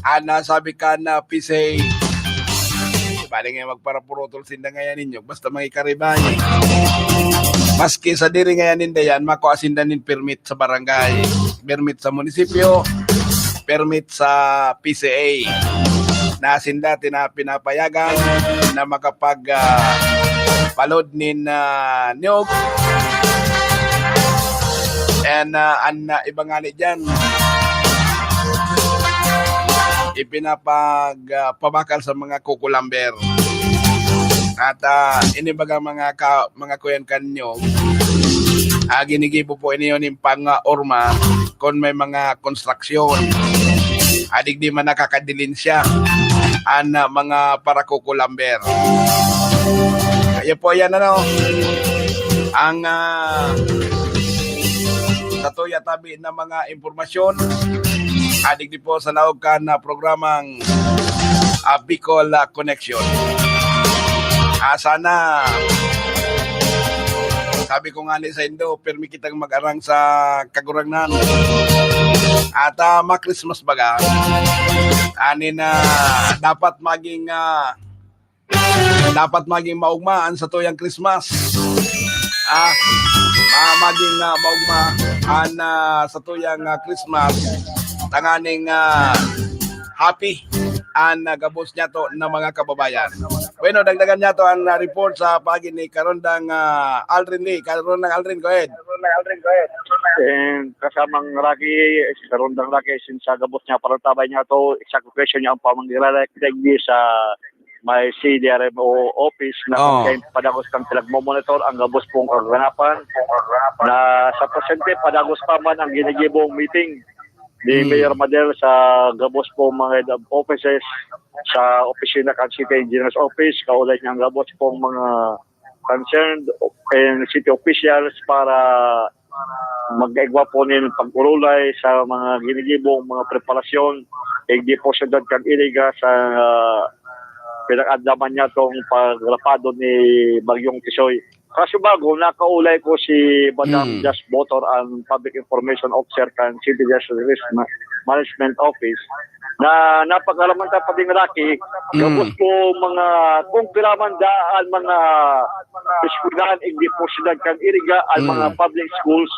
ana, sabi ka na, P C A, bali nga magparapurutol sinda ngayon ninyo, basta mga karibay. Maski sa diri ngayon ninda yan, makuha sinda nin permit sa barangay, permit sa munisipyo, permit sa P C A. Na sinda tina-, pinapayagan na makapag, ah, palod nin, ah, niyog. And, ah, an, ah, iba nga ni dyan, ipinapag, ah, pabakal sa mga kukulamber. At, ah, ini baga mga ka-, mga kuyan kanyo, ah, ginigibo po ini yun yung pang, ah, orma kung may mga konstruksyon. Adig di man nakakadilin siya an, ah, mga parakukulamber. Kaya po yan, ano, ang, ah, satuya tabi na mga impormasyon. Adig di po sa laog kan, ah, programang, ah, Bicol, ah, Connection. Ah, sana, sabi ko nga ni sa Indo, pirmi kitang mag-arang sa Kagurangnan. At, ah, ma-Christmas baga. Ani na dapat maging, ah, dapat maging maugma an satuyang Christmas. Ah, ma-, maging, ah, maugma an, ah, satuyang, ah, Christmas. Tanganing, ah, happy an, ah, gabos niyato na mga kababayan. Bueno, dagdagan niyato ang, ah, report sa paagi ni Karondang, ah, Aldrin Lee. Karondang Aldrin, go ahead. And kasamang Rocky, Karondang Rocky, since sa gabos niya, parang tabay niya to, exact location niya ang pamanggilalay, digdi sa may C D R M O office na kung Oo. kayo padagos kang pinagmomonitor ang gabos pong kaganapan na sa presente padagos pa man ang ginigibong meeting ni Hmm. Mayor Madel sa gabos pong mga head of offices sa opisina kan City Engineers Office, kaulay niya ang gabos pong mga concerned and city officials para mag-igwa po nin pag-urulay sa mga ginigibong mga preparasyon. Igdi po siyudad kan Iriga sa, ah, pinag-andaman niya tong pagrapado ni Bagyong Tisoy. Kaso bago, nakaulay ko si Madam Mm. Jazz Botor, ang Public Information Officer kan City Disaster Risk Ma-, Management Office, na napag-alaman ta pa din, Rocky, Mm. gabos po mga, kung piraman daan mga eskwelahan, igdi po siyudad kan Iriga, ang Mm. mga public schools,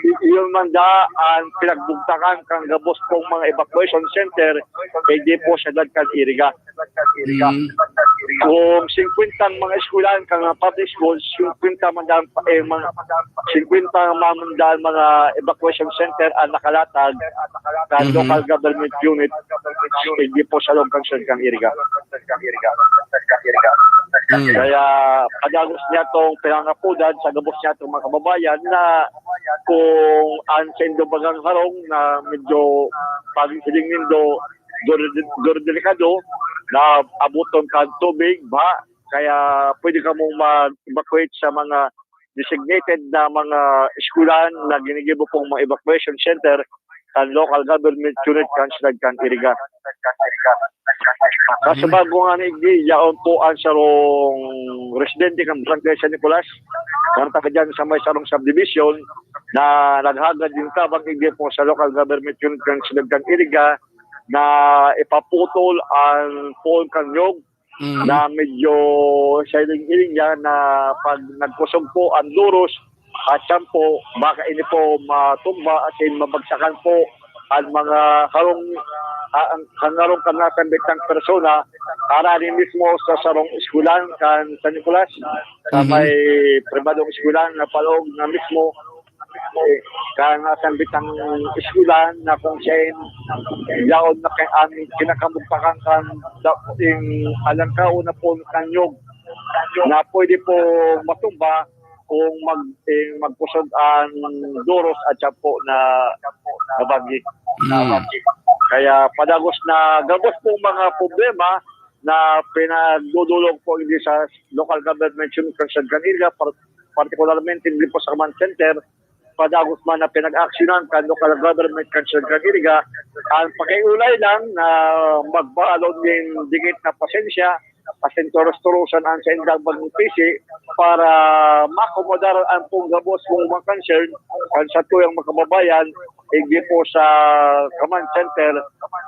y-, yun man daan pinagbugtakan kan gabos pong mga evacuation center, igdi po siyudad kan Iriga. Mm. Kung singkwenta ang mga eskwelahan kan mga public schools, singkwenta man daan pa, eh, mga singkwenta man daan mga evacuation center ang nakalatag sa Mhm. local government unit, igdi po sa loob kan Siyudad kan Iriga. Mm. Kaya padagos niya tong pinangapodan sa gabos niya tong mga kababayan na kung an saindo bagang harong na medyo paghiling nindo dur-, dur-, delikado, na abuton kan tubig, baha, kaya pwede kamong mag-evacuate sa mga designated na mga eskwelahan na ginigibo pong mga evacuation center kan local government unit kan siyudad kan Iriga. Sa Mhm. Subago nga ni Igdi, yaon po ang sarong residente kan Barangay San Nicolas, na taga dyan sa may sarong subdivision, na naghagad din tabang Igdi po sa local government unit kan siyudad kan Iriga na ipaputol ang pole kan nyog Mm. na medyo sa hiling-hiling niya na pag nagkusog po ang duros at siyampo, baka ini po matumba, as in, mabagsakan po ang mga harong, ah, ang, ang harong kan nasambitang persona, karani mismo sa sarong eskwelahan kan San Nicolas, sa Mhm. may pribadong eskwelahan na paloob na mismo, eh, kan nasambitang eskwelahan na kung siya yaon na kay ang kinakamugtakan kan da-, ing alangkaw na po kan nyog na pwede po matumba kung mag-, eh, magkusog ang duros at siya po na nabagi. Mm. Kaya padagos na gabos pong mga problema na pinagdudulog po hindi sa local government unit kan San Canilla, par-, partikularmente hindi po sa command center, padagos man na pinag-aksyonan kan local government kan San Canilla, ang pakiulay lang na magbalon nin dikit na pasensya, asin turos-turosan ang saindang pagpisi para maakomodar ang pong gabos mong mga concern kan satuyang mga kababayan, igdi po sa command center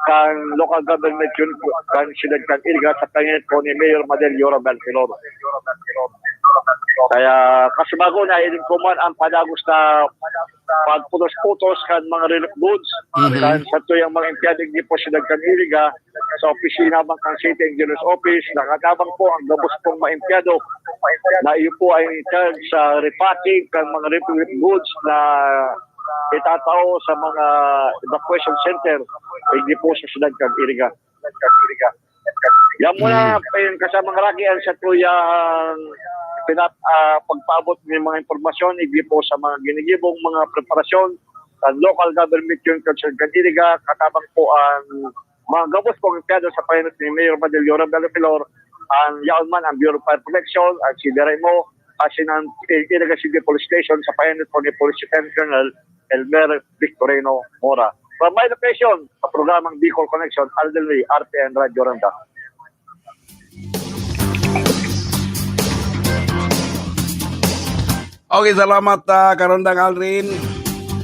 kan local government unit kan siyudad kan Iriga sa pangenot po ni Mayor Madel Yoram Belfilor. Kaya kasubago na, hiling ko man ang padagos na pagputos-putos kan mga relief goods, Mhm. kan satuyang mga empleyado igdi po siyudad kan Iriga, sa opisina man kan City Engineers Office, nakatabang po ang gabos pong mga empleyado na iyo po ay in charge sa repacking kan mga relief goods na itatao sa mga evacuation center, igdi po sa siyudad kan Iriga. Yan muna, Mm. pa yung kasamang Rocky, ang satuyang pinat-, ah, pagpaabot ng mga impormasyon, igdi po sa mga ginigibong mga preparasyon sa local government unit kan siyudad kan Iriga, katabang po ang mga gabos pong empleyado sa pangenot ni Mayor Madel Yoram Belfilor, ang yaon man ang Bureau of Fire Protection, ang C D R M O, asin ang Iriga City Police Station sa pangenot po ni Police Lieutenant Colonel Elmer Victorino Mora. From my location, sa programang Bicol Connection, Aldel Lee, R T N Radyo Randa. Okay, salamat, ah, Karondang Alrin.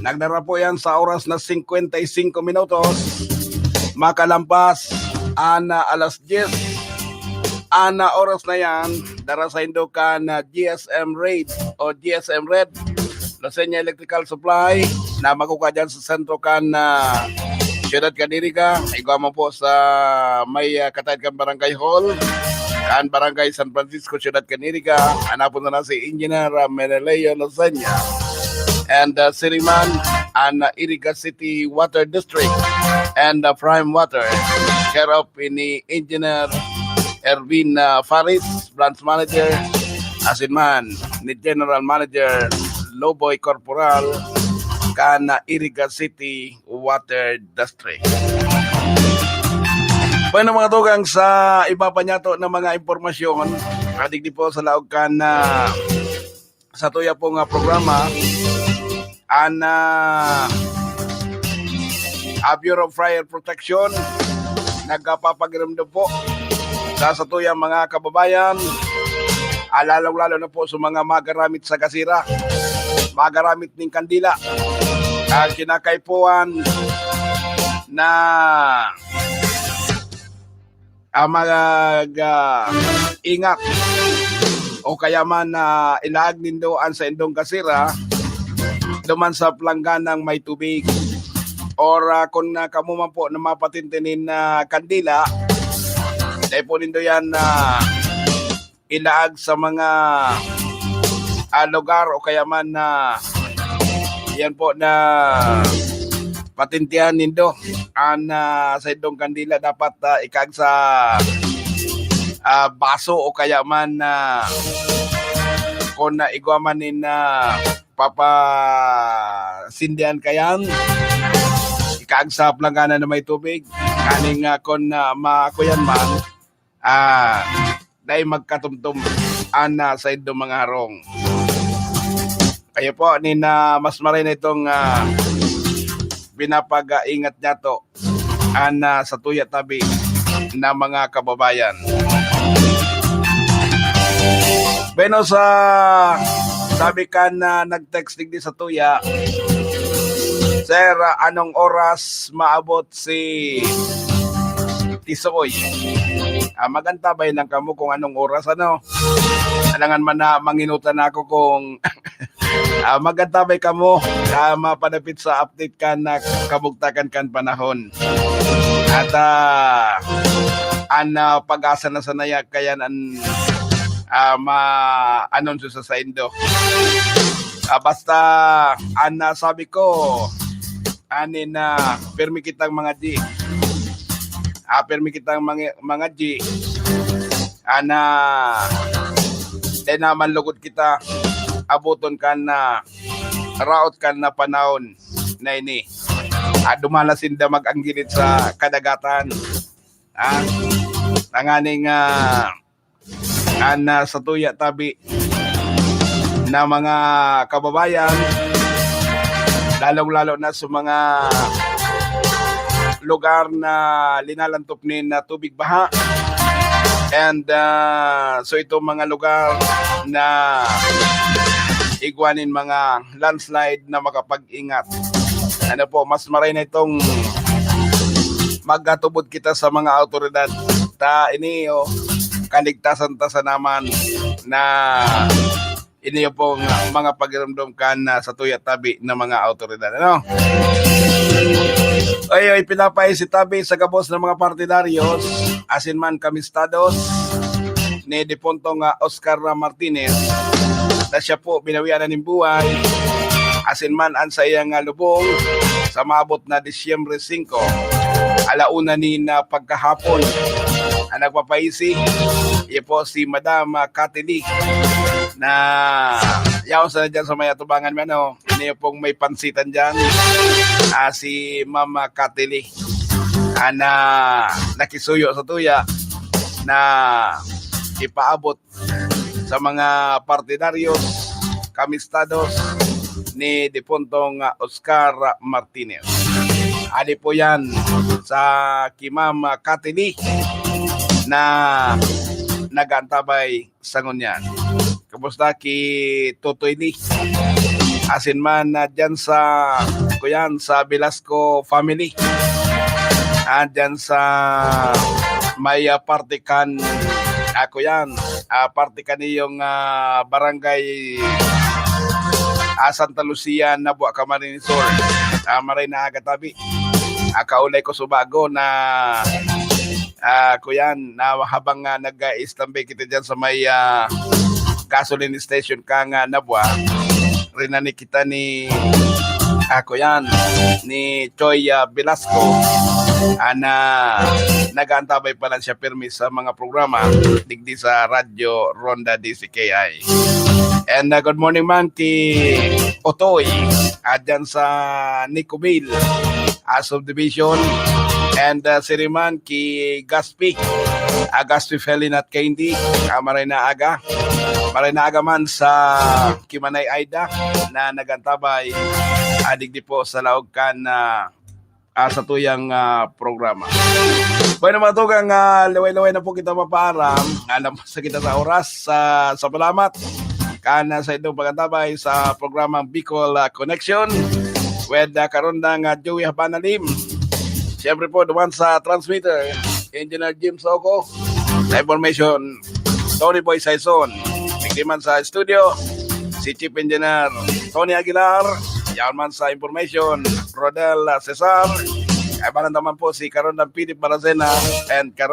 Nagdara po yan sa oras na singkwenta y singko minutos. Makalampas an, ah, alas dyes. An, ah, oras na yan, dara saindo kan, ah, G S M Red o G S M Red, Lucena Electrical Supply, na makukua dyan sa sentro kan, ah, siyudad kan Iriga. Igwa mo po sa may, ah, kataed kan Barangay Hall, kan Barangay San Francisco, siyudad kan Iriga. Hanapon na si Engineer, ah, Meneleo Lucena. And, ah, siring man, an, ah, Iriga City Water District and, ah, Prime Water, care of ni Engineer Erwin, ah, Faris, Branch Manager, asin man ni General Manager Loboy Corporal kan, ah, Iriga City Water District. Bueno, mga tugang, sa iba pa niyato na mga impormasyon, kadigdi po sa laog kan, ah, satuya pong, ah, programa, an, ah, ah, Bureau of Fire Protection nagpapagiromdom po sa satuyang mga kababayan, ah, lalong-lalo na po sa mga magaramit sa gasira, magaramit ning kandila, ah, kinakaipuhan na ah, mag, ah, ingat o kaya man, ah, ilaag nindo an saindong gasira duman sa plangganang may tubig. Or, ah, kun, ah, kamo man po na mapatente nin, ah, kandila, dai po nindo yan, ah, ilaag sa mga, ah, lugar o kaya man na yan po na patentehan nindo an, ah, saindong kandila dapat, ah, ikaag sa, ah, baso o kaya man na kung na igwa man nin, ah, papasindihan kayan, ikagsap lang ka na na may tubig. Kaning, ah, kung, ah, ma-, kuyan man, ah, dai magkatumtum an, ah, saindo mga harong. Kayo po, nin, ah, mas maray na itong, ah, pinapag-ingat niyato an, ah, satuya tabi na mga kababayan. Bueno, sa sabi kan, ah, nag-text digdi satuya, "Sir, ah, anong oras maabot si Tisoy?" Ah, magantabay lang kamo kung anong oras, ano? Alangan man na manginutan ako kung Ah, magantabay kamo, ah, mapadapit sa update kan, ah, kabugtakan kan panahon. At, ah, an, ah, pag-asa na sanaya kayan an, ah, ma-anunsyo sa saindo. Ah, basta, an, ah, sabi ko, anin na pirmi kitang mga G. Ah, pirmi kitang mga, mga G. Ana, dai naman lugod kita aboton kan na raot kan na panahon na ini. Ah, duman na sinda mag-anggilid sa kadagatan. Ah, tanganing, ah, an, ah, satuya tabi na mga kababayan, lalong-lalo na sa mga lugar na linalantop nin, ah, tubig baha. And, ah, so itong mga lugar na igwa nin mga landslide na makapag-ingat. Ano po, mas maray na itong magkatubod kita sa mga awtoridad. Ta ini, oh, kaligtasan ta sa naman na ini yung pong mga pagirumdom kan, ah, satuya tabi na mga awtoridad, ano? Oy, oy, pinapaisi tabi sa gabos ng mga partidaryos, asin man kamistados ni depuntong, ah, Oscar Martinez, na siya po binawian na nin buhay, asin man an saiyang, ah, lubong sa maabot na Disyembre singko, ala una nin, ah, pagkahapon. Ang nagpapaisi, iyo po si Madam, ah, Cathy Lee, na yaon sana dyan sa may atubangan mi, ano, niyo pong may pansitan dyan, ah, si Mama Cathy Lee, ah, na nakisuyo satuya na ipaabot sa mga partidaryos, kamistados ni depuntong, ah, Oscar Martinez. Adi po yan sa ki Ma'am, ah, Cathy Lee na nag-aantabay sa ngunyan. Kumusta ki Totoy Lee? Asin man, ah, dyan sa, kuyan, sa Velasco family. Ah, dyan sa may, ah, parte kan, ah, kuyan, ah, parte kaniyong, ah, barangay, ah, Santa Lucia, Nabua, Camarines Sur. Ah, maray na aga tabi. Ah, kaulay ko subago na, ah, kuyan, na habang, ah, nag-i-standby kita dyan sa may, ah, gasoline station kan, ah, Nabua, rinani kita ni, ah, kuyan, ni Choi, ah, Velasco, ah, na nag-aantabay pa lang siya pirmi sa mga programa digdi sa Radyo Ronda D C K I. And, ah, good morning man ki Otoy, ah, dyan sa Nicobel, ah, subdivision. And, ah, siriman ki Gaspi, ah, Gaspi Felin at Candy, ah, maray na aga. Maray na aga man sa Kimanay Aida na nag-aantabay, ah, digdi po sa laog kan, ah, ah, satuyang, ah, programa. Bueno, mga tugang, ah, liway-liway na po kita mapaaram. Alam sa kita sa oras. Ah, sa salamat kan, ah, sa inyong pag-antabay sa programang Bicol, ah, Connection with, ah, Karondang, ah, Joey Habanalim. Siyempre po, duman sa transmitter, Engineer Jim Soco. Sa information, Tony Boy Saison. Digdi man sa studio, si Chief Engineer Tony Aguilar. Yaon man sa information, Rodel, ah, Cesar. Kaibanan naman po si Karondang Philip Baracena and Karon